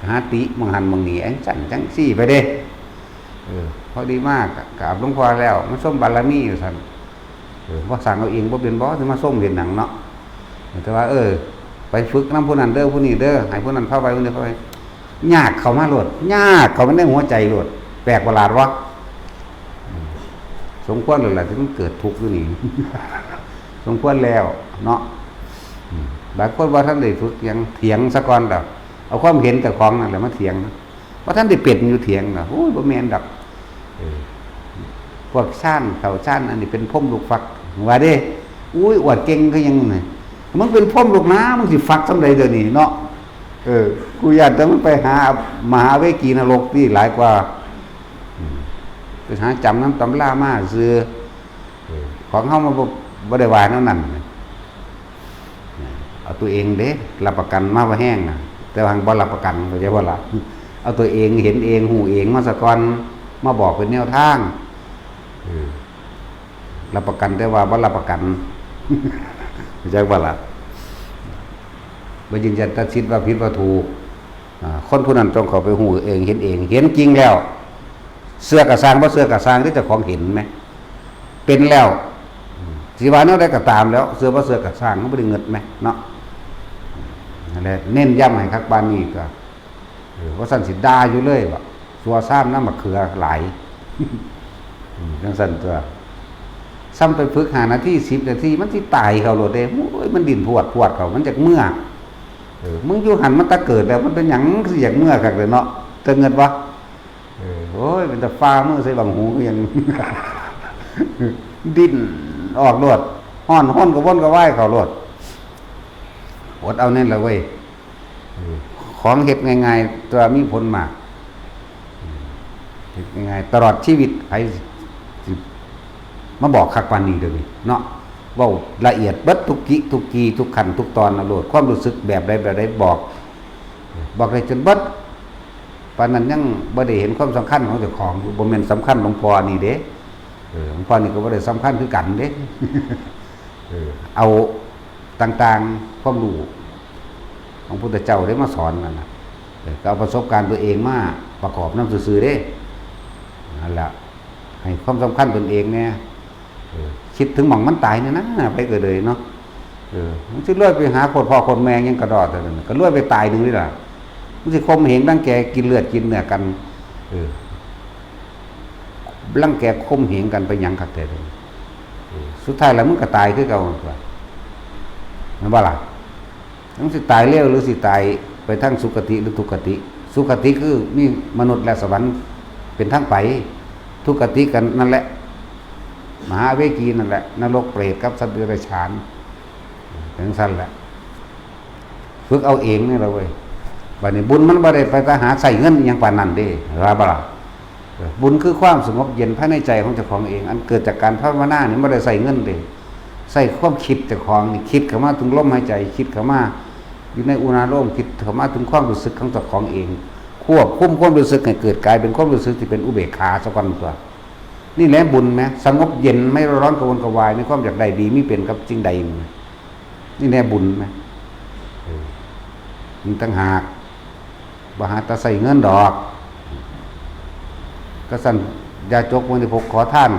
หาติหม่องหั่นหม่องนี่ จั่งซั้นจั่งซี้ไปเด้ เออ พอดีมากกราบหลวงพ่อแล้ว มาชมบารมีว่าซั่น เออ ว่าสร้างเอาเองบ่เป็นบ่ สิมาชมเฮ็ดหยังเนาะ แต่ว่า เออ ไปฝึกนำผู้นั้นเด้อ ผู้นี้เด้อ ให้ผู้นั้นพาไป ผู้นี้พาไป ยากเข้ามาโลด ยากเข้ามาในหัวใจโลด แปลกประหลาดวะ อืม สมควรแล้วล่ะที่มันเกิดทุกข์อยู่นี่ สมควรแล้วเนาะ อืม บางคนว่าท่านได้ฝึกหยัง เถียงซะก่อนแล้ว เอาความเห็นเจ้าของนั่นแหละมาเถียง ว่าท่านได้เป็นอยู่ เถียงนะ โอ้ย บ่แม่นดอก เออ พวกฌาน เข้าฌาน อันนี้เป็นพรหมลูกฟัก ว่าเด้ อุ้ย อวดเก่งคือหยังนี่ มึงเป็นพรหมลูกนะ มึงสิฟักส่ำใดเดี๋ยวนี้เนาะ เออ กูย้านแต่มึงไปหามหาเวกีนรกนี่หลายกว่า อืม ไปหาจำนำตำรามาซื่อ เออ ของเฮามันบ่ บ่ได้ว่าแนวนั้น เอาตัวเองเด้ รับประกันมาว่าแฮงน่ะ แต่ว่าบ่รับประกัน เข้าใจบ่ล่ะ? เอาตัวเอง เห็นเอง ฮู้เองมาซะก่อน มาบอกเป็นแนวทาง เออ รับประกันแต่ว่าบ่รับประกัน เข้าใจบ่ล่ะ? บ่ยืนยันตัดสินว่าผิดว่าถูก อ่า คนผู้นั้นต้องเข้าไปฮู้เอง เห็นเอง เห็นจริงแล้ว เชื่อก็ซ่าง บ่เชื่อก็ซ่าง ที่เจ้าของเห็นแหม เป็นแล้ว สิว่าแนวใดก็ตามแล้ว เชื่อบ่เชื่อก็ซ่าง มันบ่ได้เงิดแหมเนาะ นั่นแหละ เน้นย้ำให้คักปานนี้ก็ เออ ว่าซั่นสิด่าอยู่เลยบ่ สัวซ้ำน้ำมะเขือหลาย อืม จังซั่นตัว ซ้ำไปฝึกห้านาที สิบนาที มันสิตายเข้าโลดเด้ โอ้ย มันดิ้นพรวดพรวดเข้า มันจักเมือ เออ มึงอยู่หั่นมันตะเกิดแล้ว มันเป็นหยัง คืออยากเมือคักเลยเนาะ แต่เงินวะ เออ โอ้ย เป็นตาฟ้ามือใส่บังหูคือหยัง ดิ้นออกโลด ฮ้อนฮ้อนกระวนกระวายเข้าโลด อดเอาแน่นละเว้ย เออ ของเฮ็ดง่ายๆ แต่ว่ามีผลมาก เฮ็ดง่ายๆ ตลอดชีวิต ไผสิมาบอกคักปานนี้เดี๋ยวนี้เนาะ เว้าละเอียดเบิดทุกกิ ทุกกี ทุกขั้นทุกตอนนะโลด ความรู้สึกแบบใดแบบใดบอก บอกได้จนเบิด ปานนั้นยังบ่ได้เห็นความสำคัญของเจ้าของอยู่ บ่แม่นสำคัญหลวงพ่อนี่เด้ เออ หลวงพ่อนี่ก็บ่ได้สำคัญคือกันเด้ เออ เอาต่างๆ ความรู้ของพุทธเจ้าได้มาสอนนั่นน่ะ เออ ก็เอาประสบการณ์ตัวเองมาประกอบนำซื่อๆ เด้ นั่นแหละ ให้ความสำคัญตนเองแน่ เออ คิดถึงหม่องมันตายเนี่ยนะ ไปก็เลยเนาะ เออ มันสิรวยไปหาโคตรพ่อโคตรแม่ยังกระดอดเท่านั้น ก็รวยไปตายหนึ่งนี่ล่ะ มันสิข่มเหงรังแกกินเลือดกินเนื้อกัน เออ รังแกข่มเหงกันไปหยังคักแท้เด้อ เออ สุดท้ายแล้วมึงก็ตายคือเก่าตัว แม่นบ่ล่ะ มึงสิตายเร็วหรือสิตายไปทางสุคติหรือทุกขติ สุคติคือมีมนุษย์และสวรรค์เป็นทางไป ทุกขติกันนั่นแหละ มหาเวจีนั่นแหละ นรกเปรตกับสัตว์เดรัจฉาน จังซั่นแหละ ฝึกเอาเองนี่ล่ะเว้ย บัดนี้บุญมันบ่ได้ไปหาใช้เงินอิหยังปานนั้นเด้ ว่าบ่ล่ะ เออ บุญคือความสงบเย็นภายในใจของเจ้าของเอง อันเกิดจากการภาวนานี่บ่ได้ใช้เงินเด้ ใช้ความคิดเจ้าของนี่ คิดเข้ามาถึงลมหายใจ คิดเข้ามาอยู่ในอุณาโลม คิดเข้ามาถึงความรู้สึกของเจ้าของเอง ควบคุมความรู้สึกให้เกิดกลายเป็นความรู้สึกที่เป็นอุเบกขาซะก่อนตัว นี่แหละบุญแหม สงบเย็น ไม่ร้อนกระวนกระวายในความอยากได้ดีมีเป็นกับสิ่งใดนี่ นี่แหละบุญแหม เออ นี่ต่างหาก บ่หาแต่ใช้เงินดอก ก็ซั่น ยาจกบริโภคขอทาน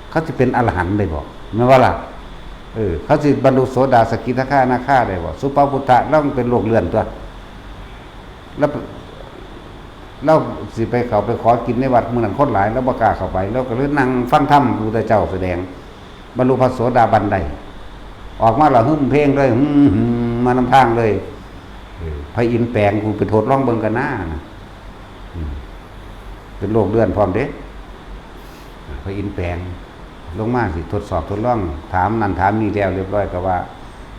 เขาสิเป็นอรหันต์ได้บ่ แม่นบ่ล่ะ เออ เขาสิบรรลุโสดาสกิทาคาอนาคาได้บ่ สุปปพุทธะ ลาวมันเป็นโลกเลื่อนตัว แล้ว ลาวสิไปเข้าไปขอกินในวัด มื้อนั้นคนหลาย ลาวบ่กล้าเข้าไป ลาวก็เลยนั่งฟังธรรมพระพุทธเจ้าแสดง บรรลุพระโสดาบันได้ ออกมาแล้วฮึ่มเพลงเลย ฮึ่มๆ มานำทางเลย เออ พระอินทร์แปลง กูไปทดลองเบิ่งกันนะ นะ อืม เป็นโลกเลื่อนพร้อมเด้ พระอินทร์แปลง ลงมาสิทดสอบทดลอง ถามนั่นถามนี่แล้วเรียบร้อยก็ว่า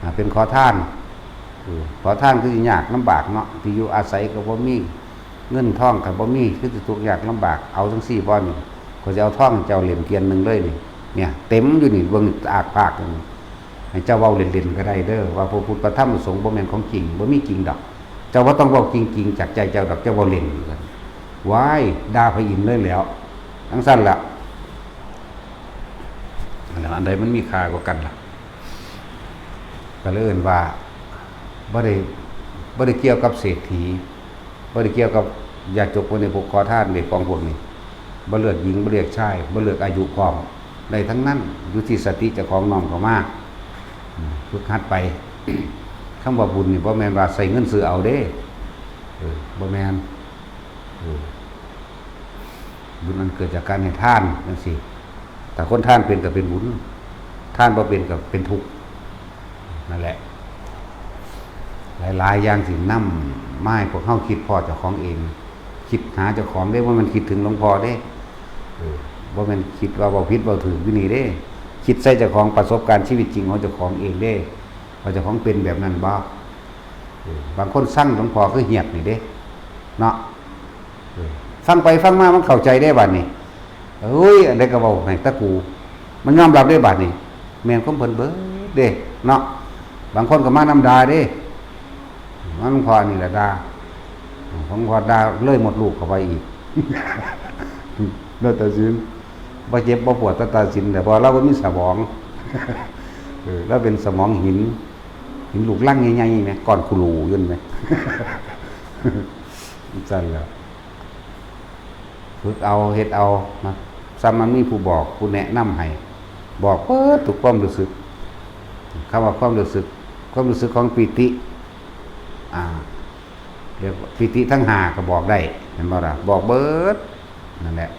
อ่า เป็นขอทาน เออ ขอทานคือสิยากลำบากเนาะ ที่อยู่อาศัยก็บ่มี เงินทองก็บ่มี คือสิทุกข์ยากลำบาก เอาจังซี่บ่นี่ ข้อยสิเอาทองให้เจ้าเล่นเตียนหนึ่งเลยนี่ เนี่ย เต็มอยู่นี่ เบิ่งอากพากอยู่นี่ ให้เจ้าเว้าเล่นๆ ก็ได้เด้อ ว่าพระพุทธพระธรรมพระสงฆ์บ่แม่นของจริง บ่มีจริงดอก เจ้าบ่ต้องเว้าจริงๆ จากใจเจ้าดอก เจ้าเว้าเล่น ว่าซั่น ว้าย ด่าพระอินทร์เลยแหล้ว จังซั่นล่ะ แล้วอันใดมันมีค่ากว่ากันล่ะ ก็เลยเอิ้นว่า บ่ได้ บ่ได้เกี่ยวกับเศรษฐี บ่ได้เกี่ยวกับยาจกพวกนี้ พวกขอทานเด้ ของพวกนี้ บ่เลือกหญิง บ่เลือกชาย บ่เลือกอายุพร้อม ได้ทั้งนั้น อยู่ที่สติเจ้าของน้อมเข้ามา อืม ฝึกหัดไป คำว่าบุญนี่บ่แม่นว่าใช้เงินซื้อเอาเด้ เออ บ่แม่น เออ บุญอันเกิดจากการให้ทานจังซี่ ถ้าคนทานเป็นก็เป็นบุญ ทานบ่เป็นก็เป็นทุกข์ นั่นแหละ หลายๆ อย่างสินำมาให้พวกเฮาคิดพ้อเจ้าของเอง คิดหาเจ้าของเด้ บ่แม่นคิดถึงหลวงพ่อเด้ เออ บ่แม่นคิดว่าเว้าผิดเว้าถูกอยู่นี่เด้ คิดใส่เจ้าของ ประสบการณ์ชีวิตจริงของเจ้าของเองเด้ ว่าเจ้าของเป็นแบบนั้นบ่ เออ บางคนซังหลวงพ่อคือเหียดนี่เด้ เนาะ เออ ฟังไปฟังมามันเข้าใจได้บัดนี้ เอ้ย อันใดก็เว้าให้ตะกู มันยอมรับได้บัดนี้ แม่นความเพิ่นเบิดเด้ เนาะ บางคนก็มานำด่าเด้ มาหลวงพ่อนี่แหละด่า หลวงพ่อด่าเลยมดลูกเข้าไปอีก แล้วตัดสิน บ่เจ็บบ่ปวดแต่ตัดสิน แต่พอเราบ่มีสมอง เออ เราเป็นสมองหิน หินลูกลังใหญ่ๆ แหม ก้อนคุรูอยู่นั่นแหม จั่งซั่นแหละ ฝึกเอา เฮ็ดเอา นะ ซ้ำมันมีผู้บอก ผู้แนะนำให้ บอกเบิดทุกความรู้สึก คำว่าความรู้สึก ความรู้สึกของปีติ อ่า เรียกว่าปีติทั้งห้าก็บอกได้ เห็นบ่ล่ะ บอกเบิด นั่นแหละ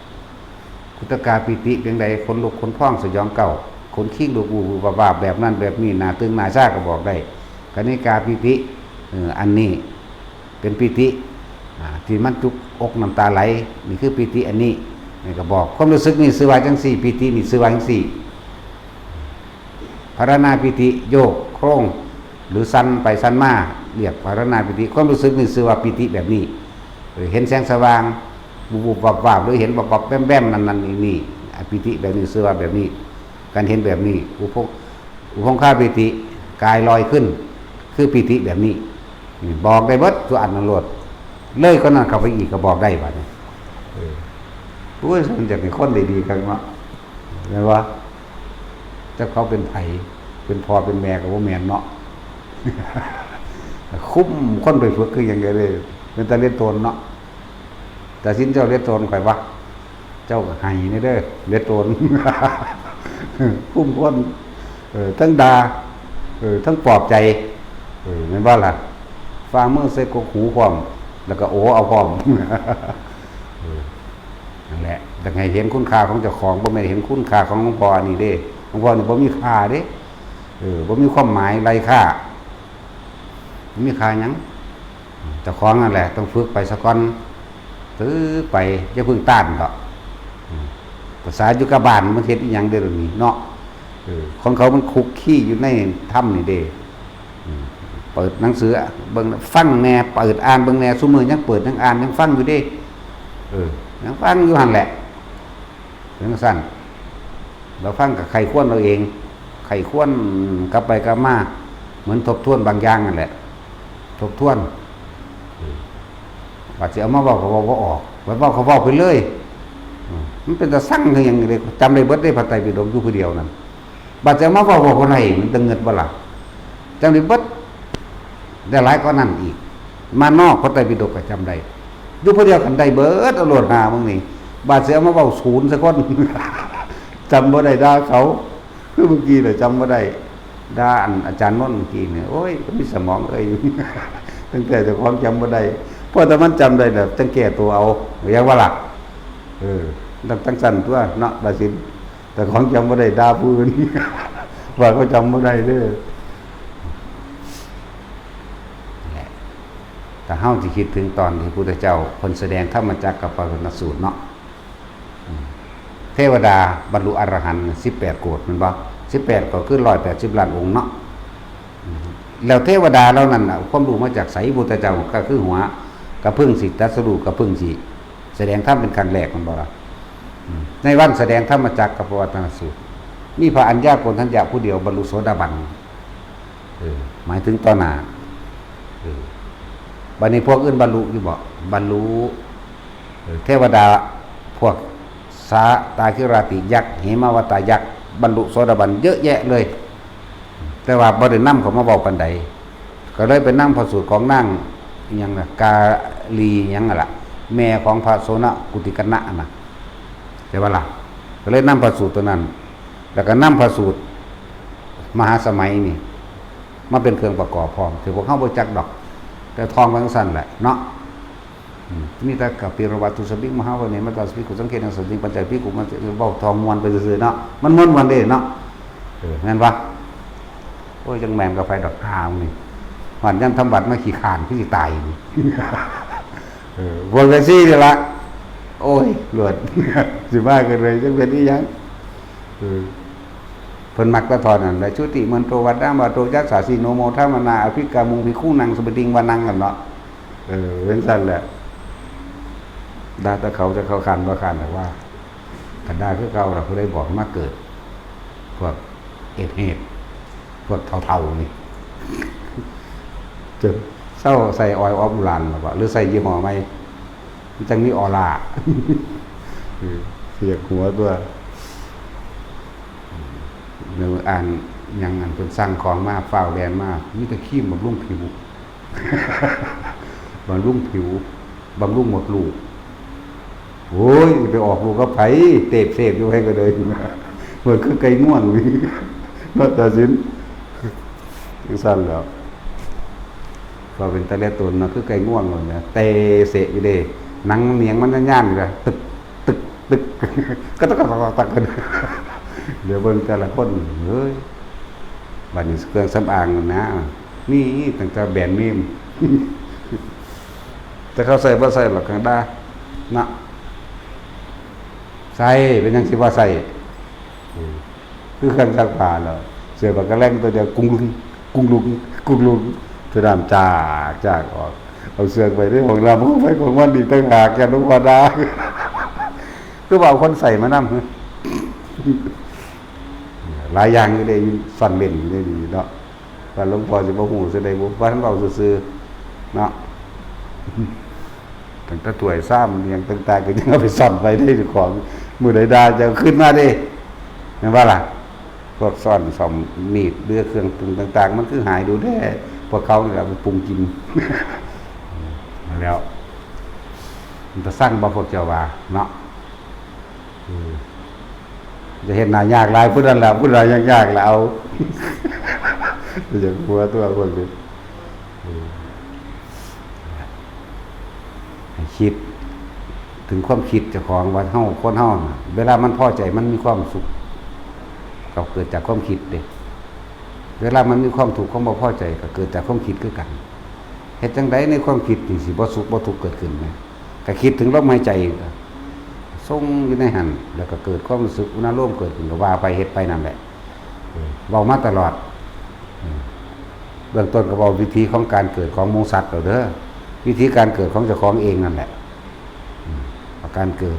ขุทกาปีติเพียงใด ขนลุกขนพองสยองเกล้า ขนคิงลุกวูบวาบวาบ แบบนั้นแบบนี้ หน้าตึงหน้าชาก็บอกได้ คณิกาปีติ เออ อันนี้ เป็นปีติ อ่า ที่มันจุกอกน้ำตาไหล นี่คือปีติอันนี้ นี่ก็บอก ความรู้สึกนี่ชื่อว่าจังซี่ ปีตินี่ชื่อว่าจังซี่ พรรณนาปีติ โยกโครง หรือสั่นไปสั่นมา เรียกพรรณนาปีติ ความรู้สึกนี่ชื่อว่าปีติแบบนี้ เออ เห็นแสงสว่าง บุบบุบวับวับ หรือเห็นวับวับแวมแวม นั่นนั่นนี่นี่ อ่ะ ปีติแบบนี้ชื่อว่าแบบนี้ การเห็นแบบนี้ อุพง อุพงคาปีติ กายลอยขึ้น คือปีติแบบนี้ นี่บอกได้เบิด ตัวอันนั้นโลด เลยก็นั่นเข้าไปอีกก็บอกได้บัดนี้ เออ โอ้ย มันจะเป็นคนได้ดีกันเนาะ แม่นบ่ จักเขาเป็นไผ เป็นพ่อเป็นแม่ก็บ่แม่นเนาะ คุ้มคนไปฝึกคือหยังไงเลย เป็นตาเลียนโตนเนาะ แต่สินเจ้าเลียนโตนข่อยว่า เจ้าก็ให้นี่เด้อ เลียนโตน คุ้มคน เออ ทั้งด่า เออ ทั้งปลอบใจ เออ แม่นบ่ล่ะ ฝ่ามือใส่กกหูพร้อม แล้วก็โอ้เอาพร้อม เออ นั่นแหละ ต้องให้เห็นคุณค่าของเจ้าของ บ่แม่นเห็นคุณค่าของหลวงพ่อนี่เด้ หลวงพ่อนี่บ่มีค่าเด้ เออ บ่มีความหมาย ไร้ค่า บ่มีค่าหยัง เจ้าของนั่นแหละ ต้องฝึกไปซะก่อน ฝึกไป อย่าเพิ่งต้านดอก อืม ภาษาอยู่กับบ้านมันเฮ็ดอีหยังเด้อเดี๋ยวนี้เนาะ เออ ของเขามันคุกคีอยู่ในธรรมนี่เด้ อืม เปิดหนังสือเบิ่ง ฟังแหน่ เปิดอ่านเบิ่งแหน่ ซุมื้อยังเปิดยังอ่านยังฟังอยู่เด้ เออ ยังฟังอยู่หั่นแหละ เป็นจั่งซั้น เราฟังก็ใคร่ครวญเราเอง ใคร่ครวญกลับไปกลับมา เหมือนทบทวนบางอย่างนั่นแหละ ทบทวน เออ บัดสิเอามาเว้าก็เว้าบ่ออก บัดเว้าก็เว้าไปเลย อืม มันเป็นตาซังคือหยังนี่เด้ จำได้เบิดเด้ พระไตรปิฎกอยู่ผู้เดียวนั่น บัดสิเอามาเว้า เว้าบ่ได้ มันตะเงิดบ่ล่ะ จำได้เบิด ได้หลายกว่านั้นอีก มานอกพระไตรปิฎกก็จำได้ อยู่ผู้เดียวกันได้เบิด เอาโลดหามึงนี่ บัดสิเอามาเว้าศูนย์ซะก่อน จำบ่ได้ ด่าเขา คือเมื่อกี้น่ะจำบ่ได้ ด่าอันอาจารย์นนท์เมื่อกี้เนี่ย โอ้ย มีสมองเอ้ย ตั้งแต่เจ้าของจำบ่ได้ พอแต่มันจำได้แล้ว จั่งแก้ตัวเอา เรียกว่าล่ะ เออ ตั้ง ตั้งซั้นตัวเนาะ บาสิน แต่ของจำบ่ได้ ด่าผู้อื่น ว่าเขาจำบ่ได้เด้อ นั่นแหละ ถ้าเฮาสิคิดถึงตอนที่พุทธเจ้าเพิ่นแสดงธรรมจักรกัปปวัตนสูตรเนาะ อืม เทวดาบรรลุอรหันต์ สิบแปดโกฏ แม่นบ่ สิบแปด ก็คือ ร้อยแปดสิบล้านองค์เนาะ อืม แล้วเทวดาเหล่านั้นน่ะ ความรู้มาจากไส พุทธเจ้าก็คือหัวกะเพิ่งสิตรัสรู้ กะเพิ่งสิแสดงธรรมเป็นครั้งแรก แม่นบ่ล่ะ อืม ในวันแสดงธรรมจักรกัปปวัตนสูตร มีพระอัญญาโกณฑัญญะผู้เดียวบรรลุโสดาบัน เออ หมายถึงต่อหน้า เออ บัดนี้พวกอื่นบรรลุอยู่บ่ บรรลุ เออ เทวดาพวกสาตาคิราติยักษ์ เหมาวตายักษ์ บรรลุโสดาบันเยอะแยะเลย แต่ว่าบ่ได้นำเขามาเว้าปานใด ก็เลยไปนำพระสูตรของนางอิหยังน่ะ กาลีหยังนั่นล่ะ แม่ของพระโสณกุติกนะน่ะ ใช่บ่ล่ะ ก็เลยนำพระสูตรตัวนั้น แล้วก็นำพระสูตรมหาสมัยนี่ มาเป็นเครื่องประกอบพร้อม ที่พวกเฮาบ่จักดอก แต่ท่องไว้จั่งซั้นแหละเนาะ อืม มีแต่กะปิรวัตถุสมิง มหาเวเนมตาสมิง กุสังเขนังสติง ปัญจพิกขุมันเว้าท่องม่วนไปซื่อๆเนาะ มันม่วนๆเด้เนาะ เออ แม่นบ่ โอ้ย จั่งแม่นกะไผดอกหามึงนี่ ฮอดยามทำวัตรมาขี้คร้านคือสิตายนี่ เออ พวกจั่งซี่นี่ล่ะ โอ้ย เลิศ สิมากันเลย จั่งเป็นอีหยัง เออ เพิ่นมักตะทอนนั่นแหละ ชุติมันโตวัดดังวัตโต จัสสาสีโนโมทามนา อภิกามุงภิกขุนังสมติงวานังกันเนาะ เออ เป็นซั่นแหละ ด่าแต่เขาจะเข้าคันบ่คันหรอกว่า คันด่าคือเก่าล่ะ ผู้ใดบอกมาเกิด พวกเอดเฮด พวกเฒ่าๆนี่ จนเซาใส่ออยล์ออฟอุรานหรอวะ หรือใส่ยี่ห้อใหม่ มันจั่งมีออร่า เออ เสียกหัวตัว เดี๋ยวอ่านหยังอันเพิ่นสั่งของมา ฟ้าวแล่นมา มีแต่ครีมบำรุงผิว บำรุงผิว บำรุงมดลูก โอ้ย ไปออกลูกกับไผ เตบเสพอยู่ไผก็เลย เหมือนคือไก่ง่วง เนาะ ตาสิน จั่งซั่นแหล้ว ว่าเป็นตะเลียตนเนาะ คือไก่ง่วงเลยนะ เตะเสะอยู่เด้ หนังเหนียงมันย่านๆอยู่นะ ตึก ตึก ตึก ก็ต้องตักตักตักกัน เดี๋ยวเบิ่งแต่ละคน เฮ้ย บัดนี้เครื่องสำอางนะ นี่ตั้งแต่แบรนด์เนม แต่เขาใส่บ่ใส่หรอก ข้างด้าเนาะ ใส่ เป็นหยังสิว่าใส่ อืม คือเครื่องซักผ้าแล้ว เสื้อปากกาแรงตัวเดียว กุงลุง กุงลุง กุงลุง เสื้อดำจาก จากออก เอาเสื้อไปในห้องน้ำ ของไผของมันอีกต่างหาก ย่านหลวงพ่อด่า คือว่าเอาคนใส่มานำ หลายอย่างอยู่เด้ อยู่ซ่อนเร้นอยู่เด้ นี่เนาะ ว่าหลวงพ่อสิบ่ฮู้สิได้บ่ ว่าท่านเว้าซื่อๆ เนาะ ตั้งแต่ถ้วยชามอิหยังต่างๆ ก็ยังเอาไปซ่อนไว้ในเจ้าของ มื้อใดด่าจะเอาคืนมาเด้ แม่นบ่ล่ะ พวกซ่อนซ่อมมีดหรือเครื่องปรุงต่างๆ มันคือหายดูแท้ พวกเขานี่ล่ะไปปรุงกิน มาแล้ว มันจะสั่งบ่พวกเจ้าว่า เนาะ เออ จะเฮ็ดหน้ายากหลาย ผู้นั้นล่ะ ผู้นั้นยากๆล่ะ เอา อย่าหัวตัวคนเลย เออ ให้คิดถึงความคิดเจ้าของว่าเฮา คนเฮาน่ะ เวลามันพอใจมันมีความสุข ก็เกิดจากความคิดเด้ เวลามันมีความทุกข์ ความบ่พอใจ ก็เกิดจากความคิดคือกัน เฮ็ดจั่งใดในความคิดนี่สิบ่สุขบ่ทุกข์เกิดขึ้นนะ ก็คิดถึงลมหายใจ ส่งอยู่ในหั่น แล้วก็เกิดความรู้สึกอุณาโลมเกิดขึ้น ก็ว่าไป เฮ็ดไปนั่นแหละ เออ เว้ามาตลอด เออ เบื้องต้นก็เว้าวิธีของการเกิดของหมู่สัตว์แล้วเด้อ วิธีการเกิดของเจ้าของเองนั่นแหละ อืม ว่าการเกิด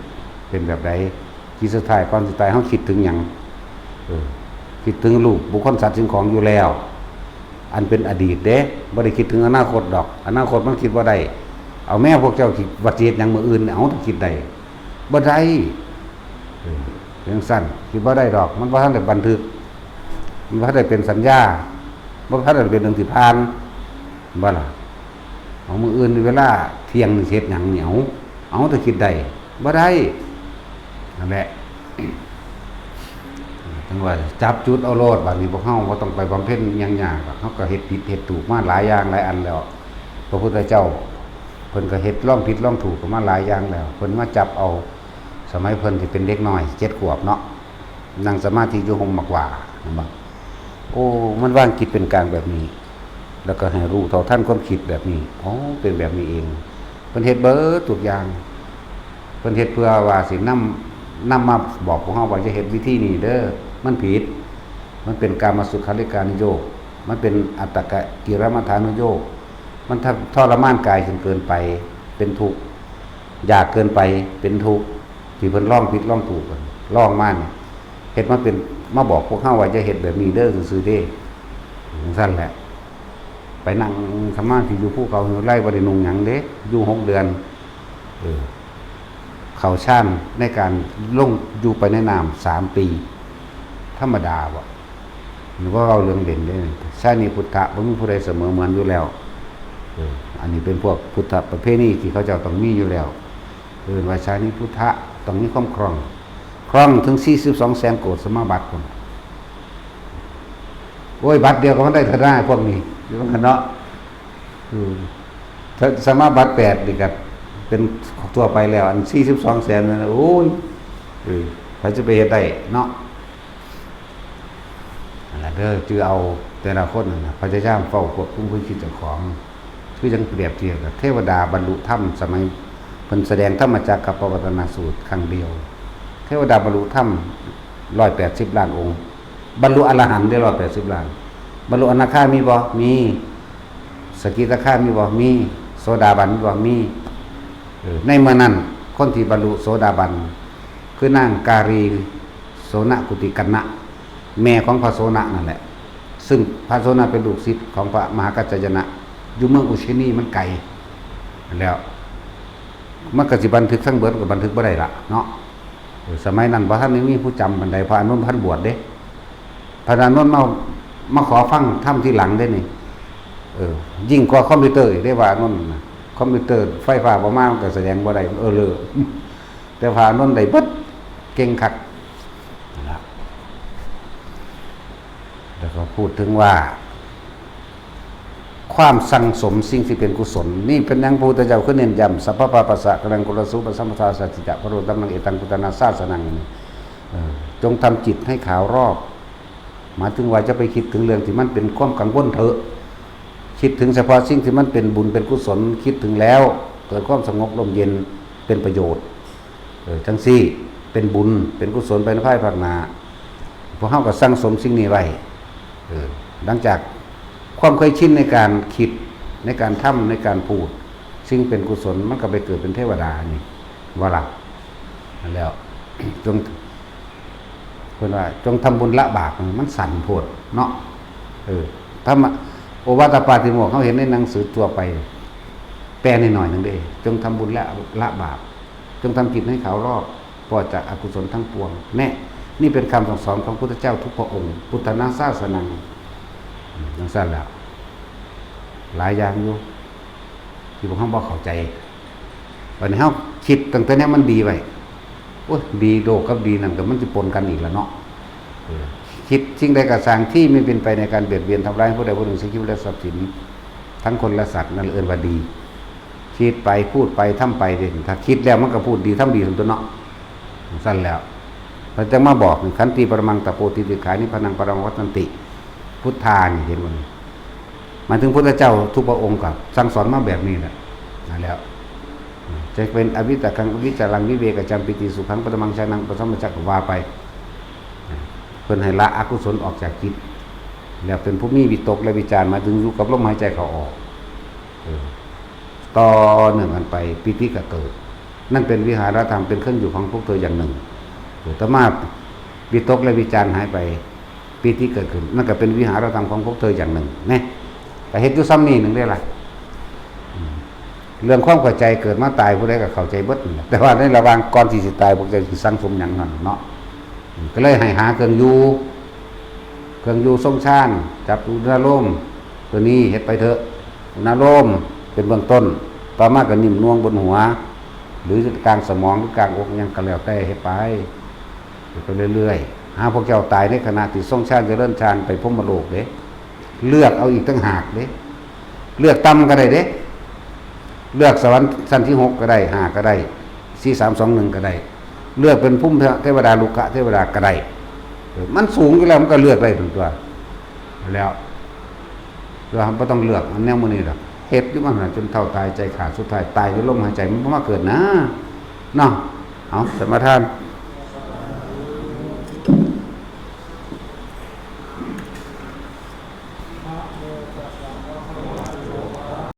เป็นแบบใด จิตสุดท้ายก่อนสิตาย เฮาคิดถึงหยัง เออ คิดถึงรูปบุคคลสัตว์สิ่งของอยู่แล้ว อันเป็นอดีตเด้ บ่ได้คิดถึงอนาคตดอก อนาคตมันคิดบ่ได้ เอาแม่พวกเจ้าคิดว่าสิเฮ็ดหยังมื้ออื่น เอา ถ้าคิดได้ บ่ได้ เออ จั่งซั้น คิดบ่ได้ดอก มันบ่ทันได้บันทึก มันบ่ทันได้เป็นสัญญา บ่ทันได้เป็นเรื่องที่ผ่าน บ่ล่ะ เอามื้ออื่นเวลาเที่ยงนี่สิเฮ็ดหยังนี่ เอา เอา ถ้าคิดได้ บ่ได้ นั่นแหละ จั่งว่าจับจุดเอาโลด บัดนี้พวกเฮาบ่ต้องไปบำเพ็ญหยังยากดอก เฮาก็เฮ็ดผิดเฮ็ดถูกมาหลายอย่างหลายอันแล้ว พระพุทธเจ้าเพิ่นก็เฮ็ดลองผิดลองถูกก็มาหลายอย่างแล้ว เพิ่นมาจับเอา สมัยเพิ่นสิเป็นเด็กน้อยเจ็ดขวบเนาะ นั่งสมาธิอยู่ฮ่มหมากหว้า เห็นบ่ โอ้ มันวางจิตเป็นกลางแบบนี้ แล้วก็ให้รู้เท่าทันความคิดแบบนี้ อ๋อ เป็นแบบนี้เอง เพิ่นเฮ็ดเบิดทุกอย่าง เพิ่นเฮ็ดเพื่อว่าสินำ นำมาบอกพวกเฮาว่าอย่าเฮ็ดวิธีนี้เด้อ มันผิด มันเป็นกามสุขาริการุโยค มันเป็นอัตตกิลมัฏฐานุโยค มันทรมานกายจนเกินไป เป็นทุกข์ อยากเกินไป เป็นทุกข์ ที่เพิ่นลองผิดลองถูกกัน ลองมานี่ เฮ็ดมาเป็น มาบอกพวกเฮาว่าอย่าเฮ็ดแบบนี้เด้อซื่อๆเด้ จั่งซั้นแหละ ไปนั่งสมาธิอยู่ภูเขาหิ้วไร่ บ่ได้นุ่งหยังเด้ อยู่หกเดือน เออ เข้าฌานในการลงอยู่ไปในน้ำสามปี ธรรมดาบ่ หรือว่าเว้าเรื่องเล่นเด้ ชาตินี้พุทธะบ่มีผู้ใดเสมอเหมือนอยู่แล้ว เออ อันนี้เป็นพวกพุทธประเพณีที่เขาเจ้าต้องมีอยู่แล้ว เอิ้นว่าชาตินี้พุทธะต้องมีความคล่อง คล่องถึงสี่สิบสองแสนโกฏสมาบัติพุ้น โอ้ย บัตรเดียวก็มันได้เท่านั้นพวกนี้ อยู่ว่าซั่นเนาะ อืม ถ้าสมาบัติแปดนี่ก็เป็นทั่วไปแล้ว อันสี่สิบสองแสนนั่นน่ะ โอ้ย เออ ไผสิไปเฮ็ดได้เนาะ นั่นล่ะเด้อ จื่อเอาแต่ละคนนั่นน่ะ พยายามเฝ้าควบคุมความคิดเจ้าของ คือจั่งเปรียบเทียบกับเทวดาบรรลุธรรมสมัยเพิ่นแสดงธรรมจักรกัปปวัตตนสูตรครั้งเดียว เทวดาบรรลุธรรมร้อยแปดสิบล้านองค์ บรรลุอรหันต์ได้ร้อยแปดสิบล้าน บรรลุอนาคามีบ่ มี สกิทาคามีบ่ มี โสดาบันมีบ่ มี เออ ในเมื่อนั้น คนที่บรรลุโสดาบัน คือนางกาลีโสนกุติกัณณะ แม่ของพระโสณะนั่นแหละ ซึ่งพระโสณะเป็นลูกศิษย์ของพระมหากัจจายนะ อยู่เมืองอุเชนีมันไกล แล้ว มันก็สิบันทึกทั้งเบิดก็บันทึกบ่ได้ละเนาะ เออ สมัยนั้นบ่ทันได้มีผู้จำปานใด พระอานนท์พันบวชเด้ พระอานนท์มา มาขอฟังธรรมทีหลังเด้นี่ เออ ยิ่งกว่าคอมพิวเตอร์อีกเด้ พระอานนท์น่ะ คอมพิวเตอร์ไฟฟ้าบ่มามันก็แสดงบ่ได้ เออ เลอ แต่พระอานนท์ได้เบิด เก่งคัก นั่นล่ะ แล้วก็พูดถึงว่า ความสั่งสมสิ่งที่เป็นกุศล นี่เป็นหยังพระพุทธเจ้าคือเน้นย้ำ สัพพะปาปัสสะกะรังกุลสุปะสัมปทาสัจจิจะพะโรตัมมังเอตังพุทธานาสาสนัง นี่เออจงทำจิตให้ขาวรอบ หมายถึงว่าจะไปคิดถึงเรื่องที่มันเป็นความกังวลเถอะ คิดถึงเฉพาะสิ่งที่มันเป็นบุญเป็นกุศล คิดถึงแล้วเกิดความสงบร่มเย็นเป็นประโยชน์ เออจังซี่เป็นบุญเป็นกุศลไปในภายภาคหน้า พวกเฮาก็สั่งสมสิ่งนี้ไว้ เออหลังจากความเคยชินในการคิดในการทำในการพูด สิ่งเป็นกุศลมันก็ไปเกิดเป็นเทวดานี่ว่าล่ะนั่นแล้ว จงเพิ่นว่าจงทำบุญละบาป มันสั้นโพดเนาะ เออธรรมะโอวาทปาติโมกข์เฮาเห็นในหนังสือทั่วไป แปลหน่อยๆหนึ่งเด้ จงทำบุญละละบาป จงทำจิตให้ขาวรอบปลอดจากอกุศลทั้งปวง แน่ นี่เป็นคำสั่งสอนของพุทธเจ้าทุกพระองค์ พุทธานาสาสนัง อืมจังซั่นแล้ว หลายอย่างอยู่ ที่พวกเฮาบ่เข้าใจ บัดนี้เฮาคิดตั้งแต่แนวมันดีไว้ โอ้ย ดีโลกกับดีนั่นก็มันสิปนกันอีกแล้วเนาะ เออ คิดสิ่งใดก็สร้างที่ไม่เป็นไปในการเบียดเบียนทำร้ายผู้ใดผู้หนึ่ง เสียชีวิตและทรัพย์สิน ทั้งคนและสัตว์ นั่นเอิ้นว่าดี คิดไปพูดไปทำไปเด้ ถ้าคิดแล้วมันก็พูดดีทำดีซั่นตั๊วเนาะ ซั่นแล้ว เพิ่นจั่งมาบอกนี่ ขันติปรมังตะโปติติขานิพพานังปรมังวัตตันติ พุทธานี่เห็นบ่นี่ หมายถึงพุทธเจ้าทุกพระองค์ก็สั่งสอนมาแบบนี้แหละ นั่นแล้ว จะเป็นอวิตกกังอวิจารังวิเวกจังปิติสุขังปฐมังฌานังปฐมจักก็ว่าไป เพิ่นให้ละอกุศลออกจากจิต แล้วเป็นผู้มีวิตกและวิจาร หมายถึงอยู่กับลมหายใจเข้าออก เออ ต่อเนื่องกันไป ปีติก็เกิด นั่นเป็นวิหารธรรม เป็นเครื่องอยู่ของพวกเธออย่างหนึ่ง เออ ต่อมาวิตกและวิจารหายไป ปีติเกิดขึ้น นั่นก็เป็นวิหารธรรมของพวกเธออย่างหนึ่ง แน่ ก็เฮ็ดอยู่ซ่ำนี้หนึ่งเด้ล่ะ อืม เรื่องความเข้าใจเกิดมาตายผู้ใดก็เข้าใจเบิดนั่นแหละ แต่ว่าในระหว่างก่อนที่สิตายพวกเจ้าสิสั่งสมหยังนั่นเนาะ อืม ก็เลยให้หาเครื่องอยู่ เครื่องอยู่ทรงฌาน จับอุณาโลม ตัวนี้เฮ็ดไปเถอะ อุณาโลมเป็นเบื้องต้น ต่อมาก็นิ่มนวลบนหัว หรือกลางสมอง หรือกลางอก หยังก็แล้วแต่เฮ็ดไป เฮ็ดไปเรื่อยๆ หาพวกเจ้าตายในขณะที่ทรงฌานเจริญฌานไปพรหมโลกเด้ เลือกเอาอีกต่างหากเด้ เลือกต่ำก็ได้เด้ เลือกสวรรค์ชั้นที่หกก็ได้ ห้าก็ได้ สี่ สาม สอง หนึ่ง ก็ได้ เลือกเป็นภูมิเทวดา ลูกะเทวดาก็ได้ เออ มันสูงอยู่แล้วมันก็เลือกได้ตั๊ว แล้ว เราบ่ต้องเลือก มันแนวมื้อนี้ดอก เฮ็ดอยู่มันน่ะจนเฒ่าตายใจขาด สุดท้ายตายด้วยลมหายใจ มันบ่มาเกิดนะ เนาะ เอา สมาทาน